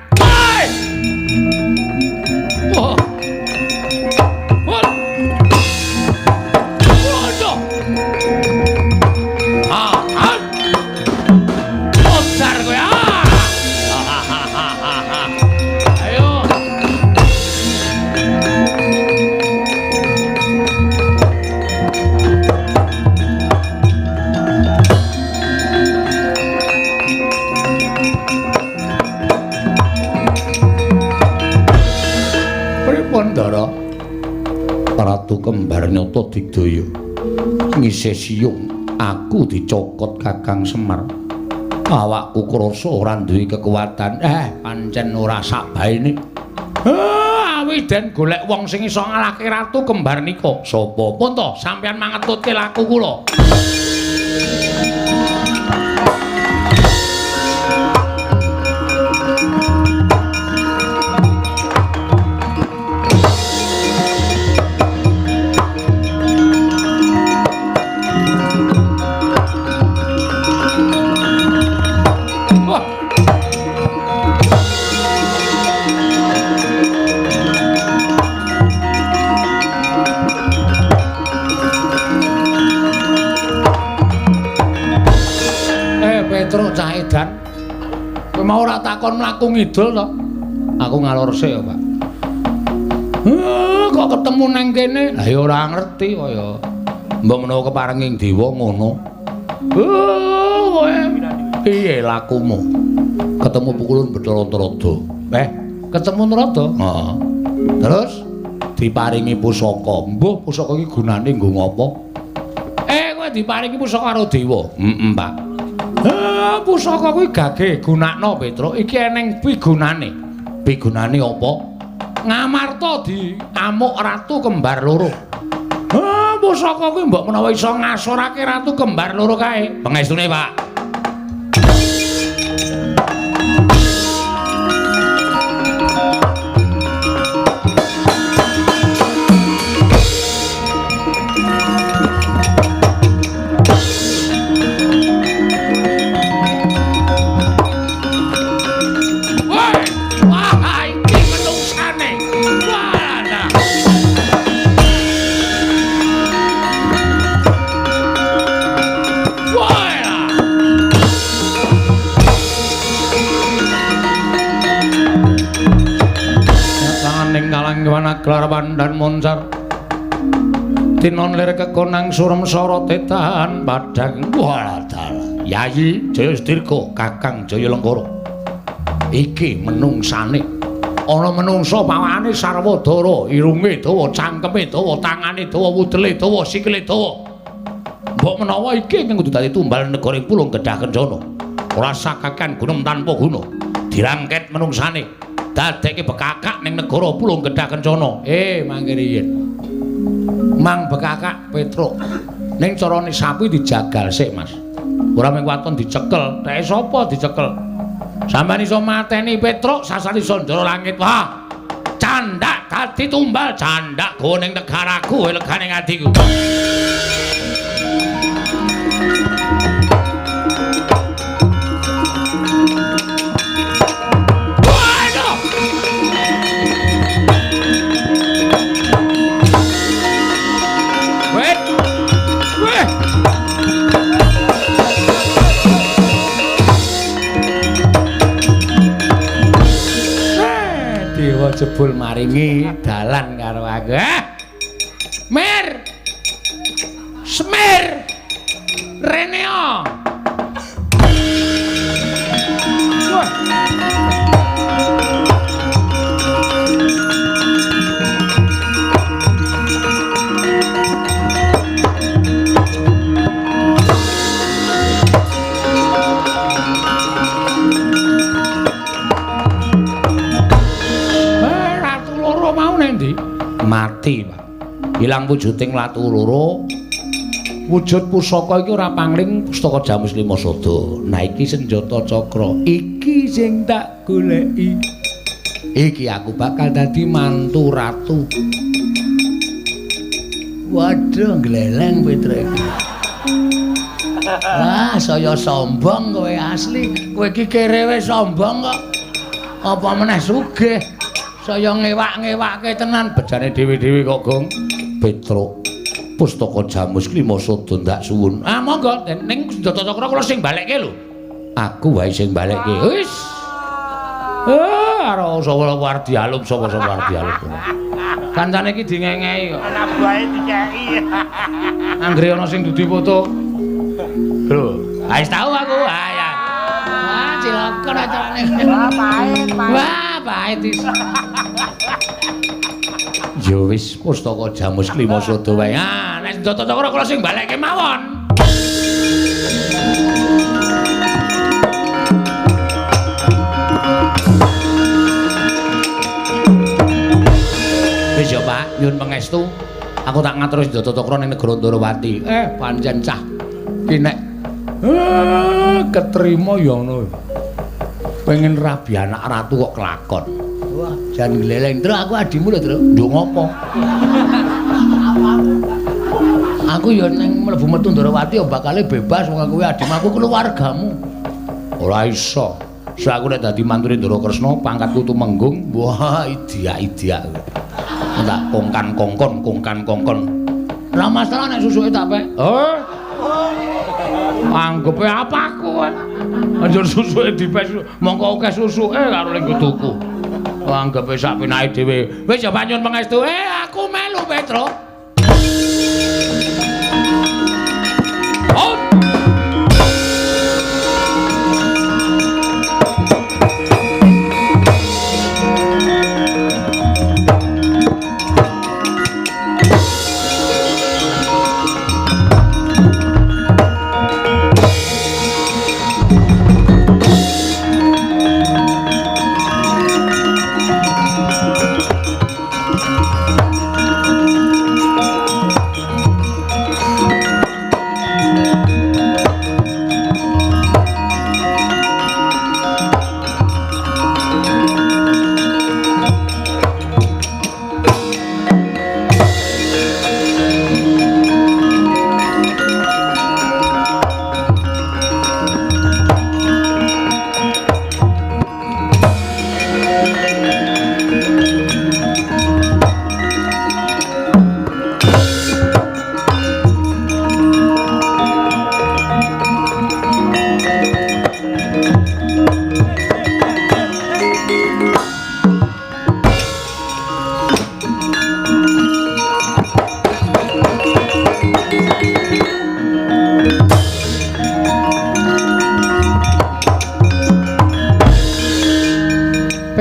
Wah. Waduh. Ah, ah. Ojar kowe ah. Ayo. Pripun, Ndara? Ratu kembar nyata digdaya. Ngisih siyung aku dicokot Kakang Semar. Awakku krasa ora duwe kekuatan. Pancen ora sakbaene. Awi den golek wong sing iso ngalahke Ratu Kembar nika. Sapa? Pun to, sampeyan mangetutke laku kula. Petruk cah edan. Kowe mau ora takon mlaku ngidul to? Aku ngalor sik ya, Pak. Kok ketemu nang kene? Lah ya ora ngerti kaya. Mbok menawa keparenging dewa ngono. Kowe piye lakumu? Ketemu pukulun Bathara Narada. Ketemu Narada? Heeh. Terus diparingi pusaka. Mbuh pusaka iki gunane nggo ngopo? Kowe diparingi pusaka karo dewa. Heeh, Pak. Pusaka kuwi gage gunakno, Petruk. Iki eneng pigunane. Pigunane apa? Ngamarta diamuk ratu kembar loro. Ah, pusaka kuwi mbok menawa iso ngasorake ratu kembar loro kae. Pengestune, Pak. Gelar pandan moncar tinon lir kekonang surem sorote tahan padang. Walah, Yayi Jaya Sedirga, Kakang Jaya Lengkara, iki menungsane ana menungsa pawakane sarwa dara, irunge dawa, cangkeme dawa, tangane dawa, wudele dawa, sikile dawa. Mbok menawa iki ingkang kudu dadi tumbal negara ing Pulung Gedhah Kencana. Ora sakakan gunung tanpa guna. Dirangket menungsane dadekke bekakak ning negara Pulung Gedhah Kencana. Mangke riyin. Mang bekakak Petruk. Ning carane sapi dijagal sik, Mas. Ora mung waton dicekel. Teke sapa dicekel? Sampeyan iso mateni Petruk sasar iso ndara langit. Wah. Candak dadi tumbal, candak go ning negaraku, legane atiku. Jebul maringi dalan karo aku. Mir. Semir. Reneo. Wah. Mati, Pak. Ilang wujuding latu loro. Wujud pusaka iki ora pangling pustaka Jamus Lima Sada. Nah iki senjata cakra. Iki sing tak goleki. Iki aku bakal dadi mantu ratu. Waduh, gleleng Petruk iki. Wah, saya sombong kowe asli. Kowe iki kerewe sombong kok. Apa meneh sugih? Saya ngewak-ngewake tenan bejane dhewe-dhewe kok, Gong. Petruk, pustaka Jamus Lima Sada ndak suwun. Ah, monggo ning senjata cakra kula sing balekke lho. Aku wae sing balekke. Wis. Ora sapa arep dialum, sapa-sapa arep dialum. Kancane iki dingengehi kok. Anak buahe dikeki. Anggere ana sing dudu foto. Lho, wis tau aku. Ah ya. Wah, cilaka acarane. Wah, pahit, pahit. Wah, pahit is. Ya wis pustaka Jamus Lima Sada wae. Ah, nek senjata cakra kula sing balekke mawon. Wis ya, Pak, nyuwun pangestu. Aku tak ngatur senjata cakra ning negara Ndorowati. Pancen cah. Ki nek ketrima ya ngono. Pengen rabi anak ratu kok kelakon. Wah, jan gleleng. Truk aku adimu lho, Truk. Nduk ngopo? Aku ya ning mlebu metu Ndorowati ya bakale bebas wong aku adimu, aku keluargamu. Ora iso. Sak aku nek dadi mantune Ndara Kresna, pangkatku tumenggung. Wah, idiak-idiak. Tak kongkan-kongkon, kongkan-kongkon. Ora masalah nek susuke tak pek. Oh. Anggepe apa aku kowe? Anjur susuke dipek, mongko akeh susuke karo ning tuku. Anggepe sak penake dhewe. Wis ya panyun pangestu. Aku melu Petruk. Oh.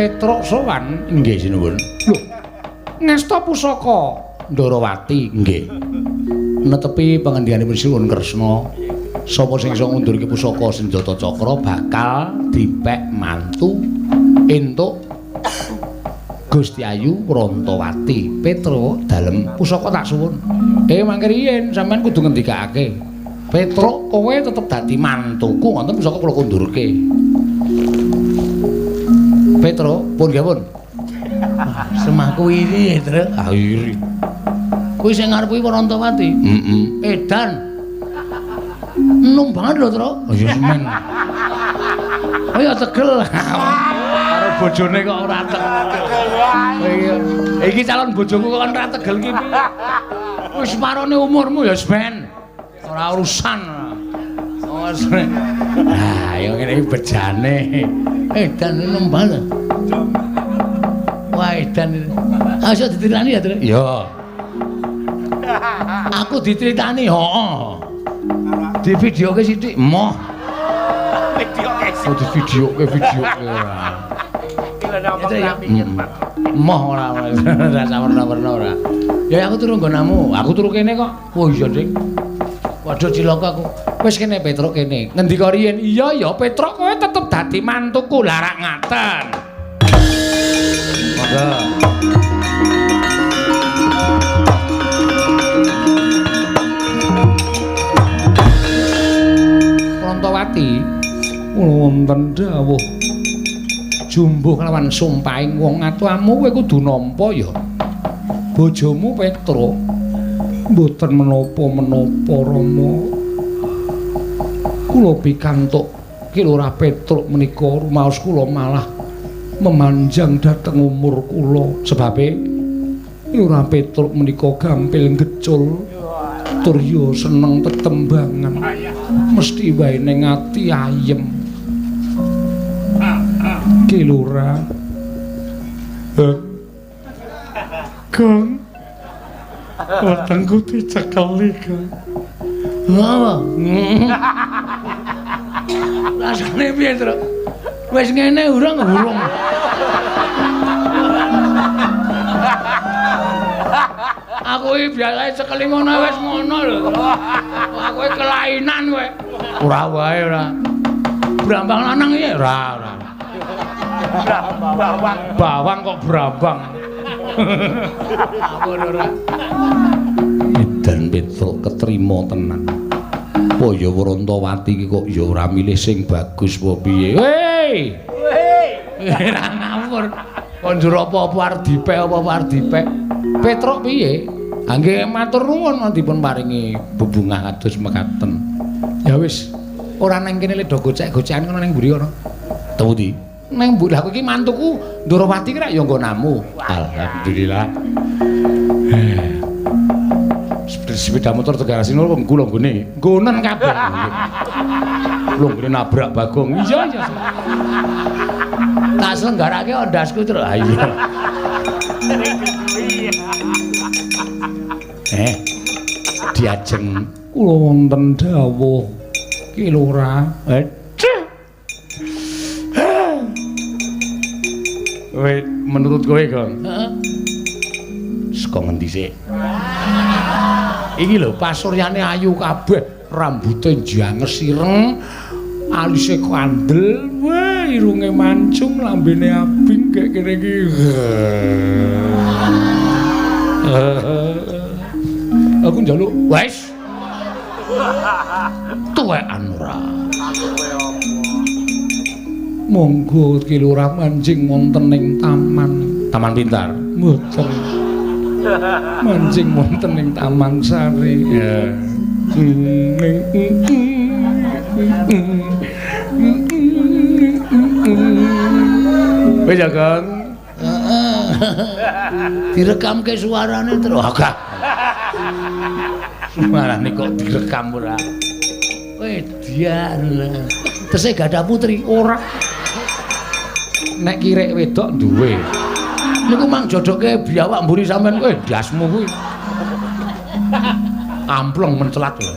Petruk sowan nggih sinuwun. Lho, ngesta pusaka Ndarawati nggih. Netepi pangendikaipun Sinuwun Kresna, sapa sing iso ngundurke pusaka senjata cakra bakal dipek mantu entuk Gusti Ayu Wrontowati. Petruk dalem pusaka tak suwun. Mangke riyin sampean kudu ngendikake. Petruk kowe tetep dadi mantuku ngoten pusaka kula kundurke. Petruk pun nggih pun. Semahku iri, Truk. Ah iri. Kuwi sing ngarep kuwi Wrontowati. Heeh. Edan. Enom banget lho, Truk. Oh ya semen. Oh ya tegel. Karo bojone kok ora tegel. Iki calon bojoku kok ora tegel iki piye? Wis parone umurmu ya ben. Ora urusan. Oh, ah, ya ngene iki bejane. Edan enom banget. Wah, edan. Ah, iso dicritani ya, Truk? Iya. Aku diceritani, heeh. Di videoke sithik, emoh. Videoke. Oh, di videoke ora. Emoh ora ora sawerna-werna ora. Ya aku turu nggonamu, aku turu kene kok. Oh iya, Dik. Waduh cilaka aku. Wis kene Petruk kene. Ngendika riyin? Iya ya Petruk kowe tetep dadi mantuku. Lah rak ngaten. Monggo. Wrontowati kula wonten dawuh jumbuh kelawan sumpahing wong atuamu kowe kudu nampa ya. Bojomu Petruk mboten menapa-menapa Rama. Kula pikantuk Ki Lurah Petruk menika rumaos kula malah memanjang dhateng umur kula. Sebabe Ki Lurah Petruk menika gampil ngecul tur ya seneng tetembangan. Mesti wae ning ati ayem. Ki Lurah. Gong. Wetengku dicekeli, Gong. Lha. Rasane piye, Truk? Wis ngene urung urung. Aku iki biasane cekeli ngono wis ngono lho. Aku iki kelainan kowe. Ora wae ora. Brambang lanang iki ora ora. Bawang. Bawang kok brambang. Aku ora. Edan Petruk ketrima tenan. Apa ya Wrontowati iki kok ya ora milih sing bagus apa piye? Hei. Hei. Ora ngawur. Kon njur apa-apa arep dipek apa-apa arep dipek. Petruk piye? Ha nggih matur nuwun dipun paringi bebungah kados mekaten. Ya wis, ora nang kene le do gocek-gocekan kono ning mburi kono. Temu di. Nang mburi aku iki mantuku Ndorowati ki rak ya nggonamu. Alhamdulillah. Sepeda motor Tegarasino kula nggone. Nggonen kabeh. Kula nggone nabrak Bagong. Iya iya. Tak selenggarake ondasku terus. Ha iya. Diajeng kula wonten dawuh Ki Lurah. Kowe menurut kowe, Gong? Heeh. Saka ngendi sik? Iki lho pasuryane ayu kabeh, rambute njanges ireng, alise kandel, wah irunge mancung, lambene abing kek kene iki. Aku njaluk wis. Tuwekan ora. Monggo Ki Lurah manjing wonten ing taman. Taman pintar. Mboten. Manjing wonten ing Taman Sari. Ya. Wis ya, Kang. Heeh. Direkamke suarane terus. Agak. Suarane kok direkam ora. Wedian. Tesih gadah putri ora. Nek kirek wedok duwe. Niku mang jodoke biawak mburi sampean kowe ndasmu kuwi. Ampleng mencelat lho.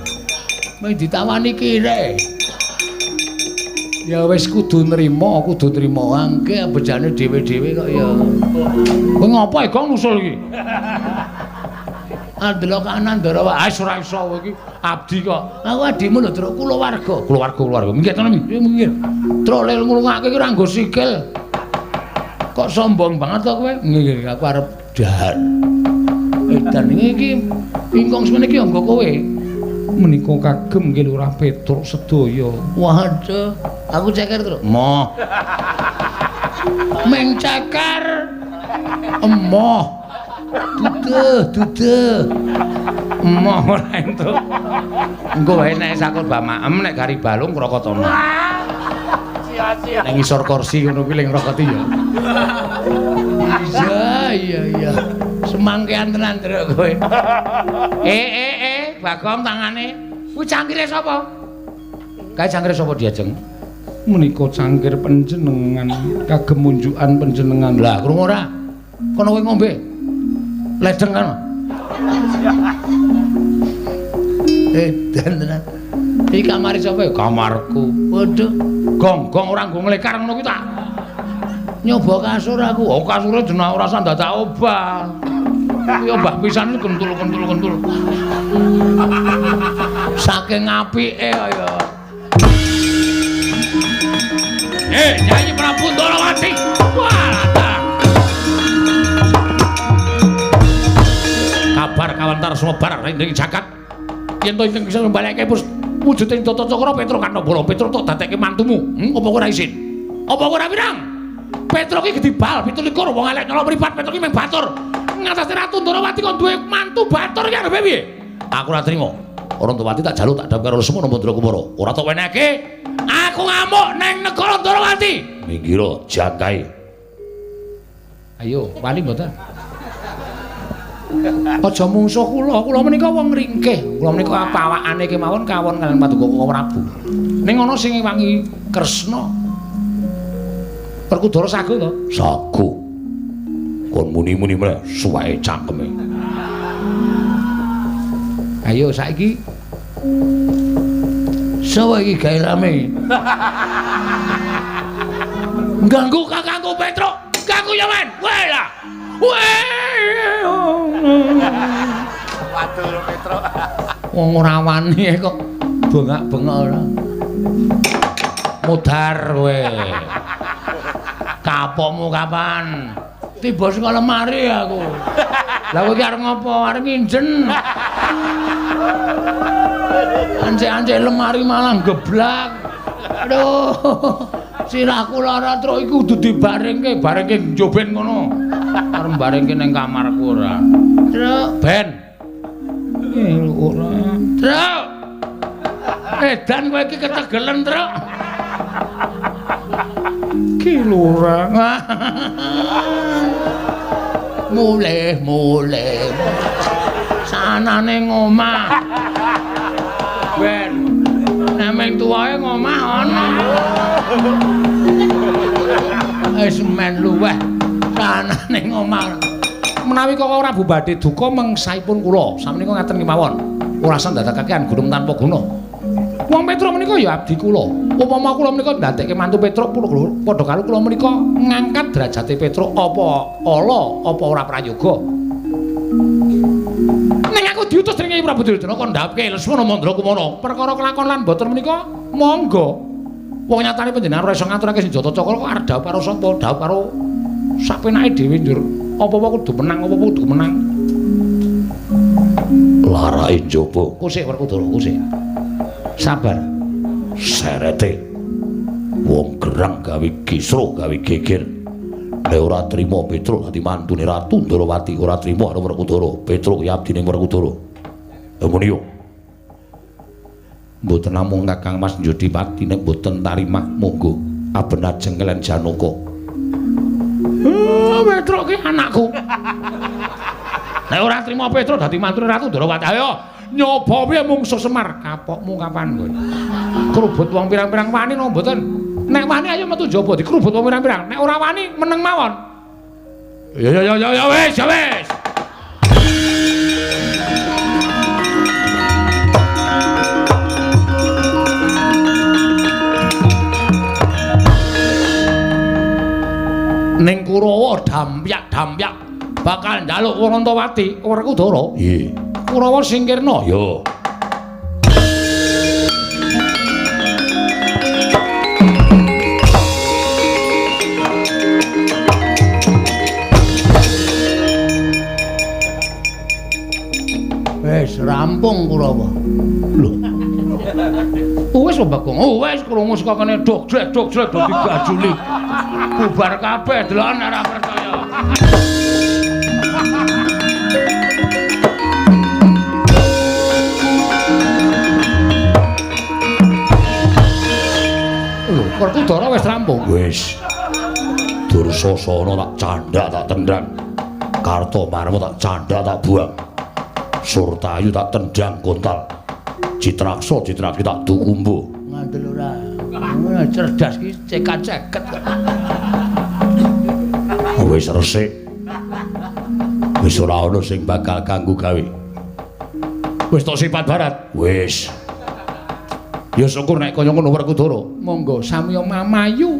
Mung ditawani kirek. Ya wis kudu nrima, kudu nrima. Angke bejane dhewe-dhewe kok ya. Kowe ngopo e Gong nusul iki? Andelok kanan Ndara. Ah ora iso kowe iki abdi kok. Aku adimu lho, Truk, kulawarga. Kulawarga, kulawarga. Minggir to, minggir. Truk lel nglungake iki ora nggo sikil. Kok sombong banget to kowe? Nggih, aku arep dahar. Edan iki ingkung semene iki anggo kowe. Menika kagem nggih Lurah Petruk sedaya. Waduh, aku ceker, Truk. Emoh. Meng ceker. Emoh. Duduh, duduh. Emoh ora entuk. Engko wae nek sakur bamaem nek gari balung krokotana. Sia-sia. Ning ngisor kursi ngono kuwi ling ngrokoti ya. Iya, iya, iya. Semangkean tenan, Truk, kowe. Bagong tangane. Kuwi cangkire sapa? Kae cangkire sapa diajeng? Menika cangkir panjenengan kagem munjukan panjenengan. Lah, krungu ora? Kono kowe ngombe. Ledeng kan. Edan tenan. Iki kamare sapa ya? Kamarku. Waduh, gong-gong ora nggo nglekar ngono kuwi tak. Nyoba kasur aku. Oh, kasure jeneng ora usah dadak obah. Kuwi obah pisan kentul-kentul-kentul. Saking apike kaya. Nyanyi Prabu Ndorowati. Wah, kabar kawantar sumebar ing jagat. Yen to ingkang bisa mbalekke wujuding Tata Cakra Petruk Kanabala, Petruk tok dadekke mantumu. Apa kowe ora isin? Apa kowe ora wirang? Petruk iki gedhi bal 27 wong elek nyolok mripat, Petruk iki mung batur. Ngatasi Ratu Ndorowati kon duwe mantu batur iki arepe piye? Aku ora trima. Ora Ndorowati tak jaluk tak dhawuh karo Lesmana Mandra Kumara. Ora tok wenehke. Aku ngamuk neng negara Ndorowati. Minggiro jangkae. Ayo, wani mboten? Aja mungsuh kula, kula menika wong ringkih. Kula menika pawakane kemawon kawon kaliyan Paduka Koko Prabu. Ning ana sing ngewangi Kresna. Werkudara sago to? Sago. Kon muni-muni meneh suweke cangkeme. Ayo saiki sapa iki gawe rame? Ganggu kakangku Petruk, ganggu ya men. Weh lah. Weh. Waduh Petruk. Wong ora wani kok bengak-bengok ora. Mudhar kowe. Kapokmu kapan? Tiba saka lemari aku. Lah kowe iki arep ngopo? Arep nginjen. Ancek-ancek lemari malah geblak. Aduh. Sirahku lara truk iku kudu dibaringke, baringke njoben ngono. Arep barengke ning kamarku ora. Truk, ben. Ora. Truk. Edan kowe iki ketegelen, Truk. Ki lurah. Mulih, mulih. Sanane ngomah. Ben. Nek ming tuwae ngomah ana. Wis men luweh. Sanane ngomah. Menawi Koko Prabu badhe duka mengsaipun kula, samenika ngaten kemawon. Ora usah ndadekake gunung tanpa guna. Wong Petruk menika ya abdi kula. Upama kula menika ndadekke mantu Petruk padha karo kula menika ngangkat derajate Petruk apa ala apa ora prayoga. Ning aku diutus dening Prabu Duryudana kon ndhawuhke Lesmana Mandra Kumara. Perkara kelakon lan boten menika monggo. Wong nyatane panjenengan ora iso ngaturake senjata cakra kok arep dhawuh karo sapa? Dhawuh karo sapenake dhewe njur. Apa-apa kudu menang, apa-apa kudu menang. Larake njaba. Kusik Werkudara, kusik. Sabar. Serete. Wong gerang gawe kisruh, gawe geger. Nek ora trima Petruk dadi mantune Ratu Ndorowati, ora trima karo Werkudara. Petruk ya abdine Werkudara. Lha muni yo. Mboten namung Kakang Mas Njodipati nek mboten tarimah monggo aben ajeng kaliyan Janaka. Petruk ki anakku. Nek ora trima Petruk dadi mantune Ratu Ndorowati. Ayo nyoba piye mungsuh Semar? Kapokmu kapan kowe? Krubut wong pirang-pirang wani napa mboten? Nek wani ayo metu njaba dikrubut wong pirang-pirang. Nek ora wani meneng mawon. Ya ya ya ya wis ya wis. Kurawa dampyak-dampyak bakal njaluk Warantawati Werkudara. Iya. Kurawa singkirna. Yo. Wis rampung Kurawa. Lho. Wis kok Bagong. Oh, wis krungu saka kene dok jlek dok jlek dadi gajuli. Bubar kabeh deloken ora percaya. Lho, Werkudara wis rampung. Wis. Dursasana tak candhak tak tendang. Kartomarma tak candhak tak buang. Surtayu tak tendang kontal. Citraksa Citraki tak dukumbu. Ngandel ora. Cerdas ki cekat-ceket kok. Wis resik. Wis ora ana sing bakal kanggo gawe. Wis tok sifat barat. Wis. Ya syukur nek kaya ngono Werkudara. Monggo samiya mamayu.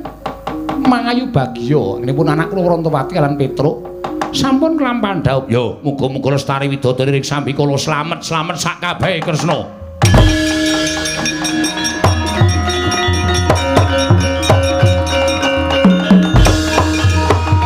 Mangayu bagya. Nipun anak kula Warantawati lan Petruk sampun kelampahan dhaup. Yo, muga-muga lestari widodari ring sambikala slamet-slamet sak kabehe Kresna.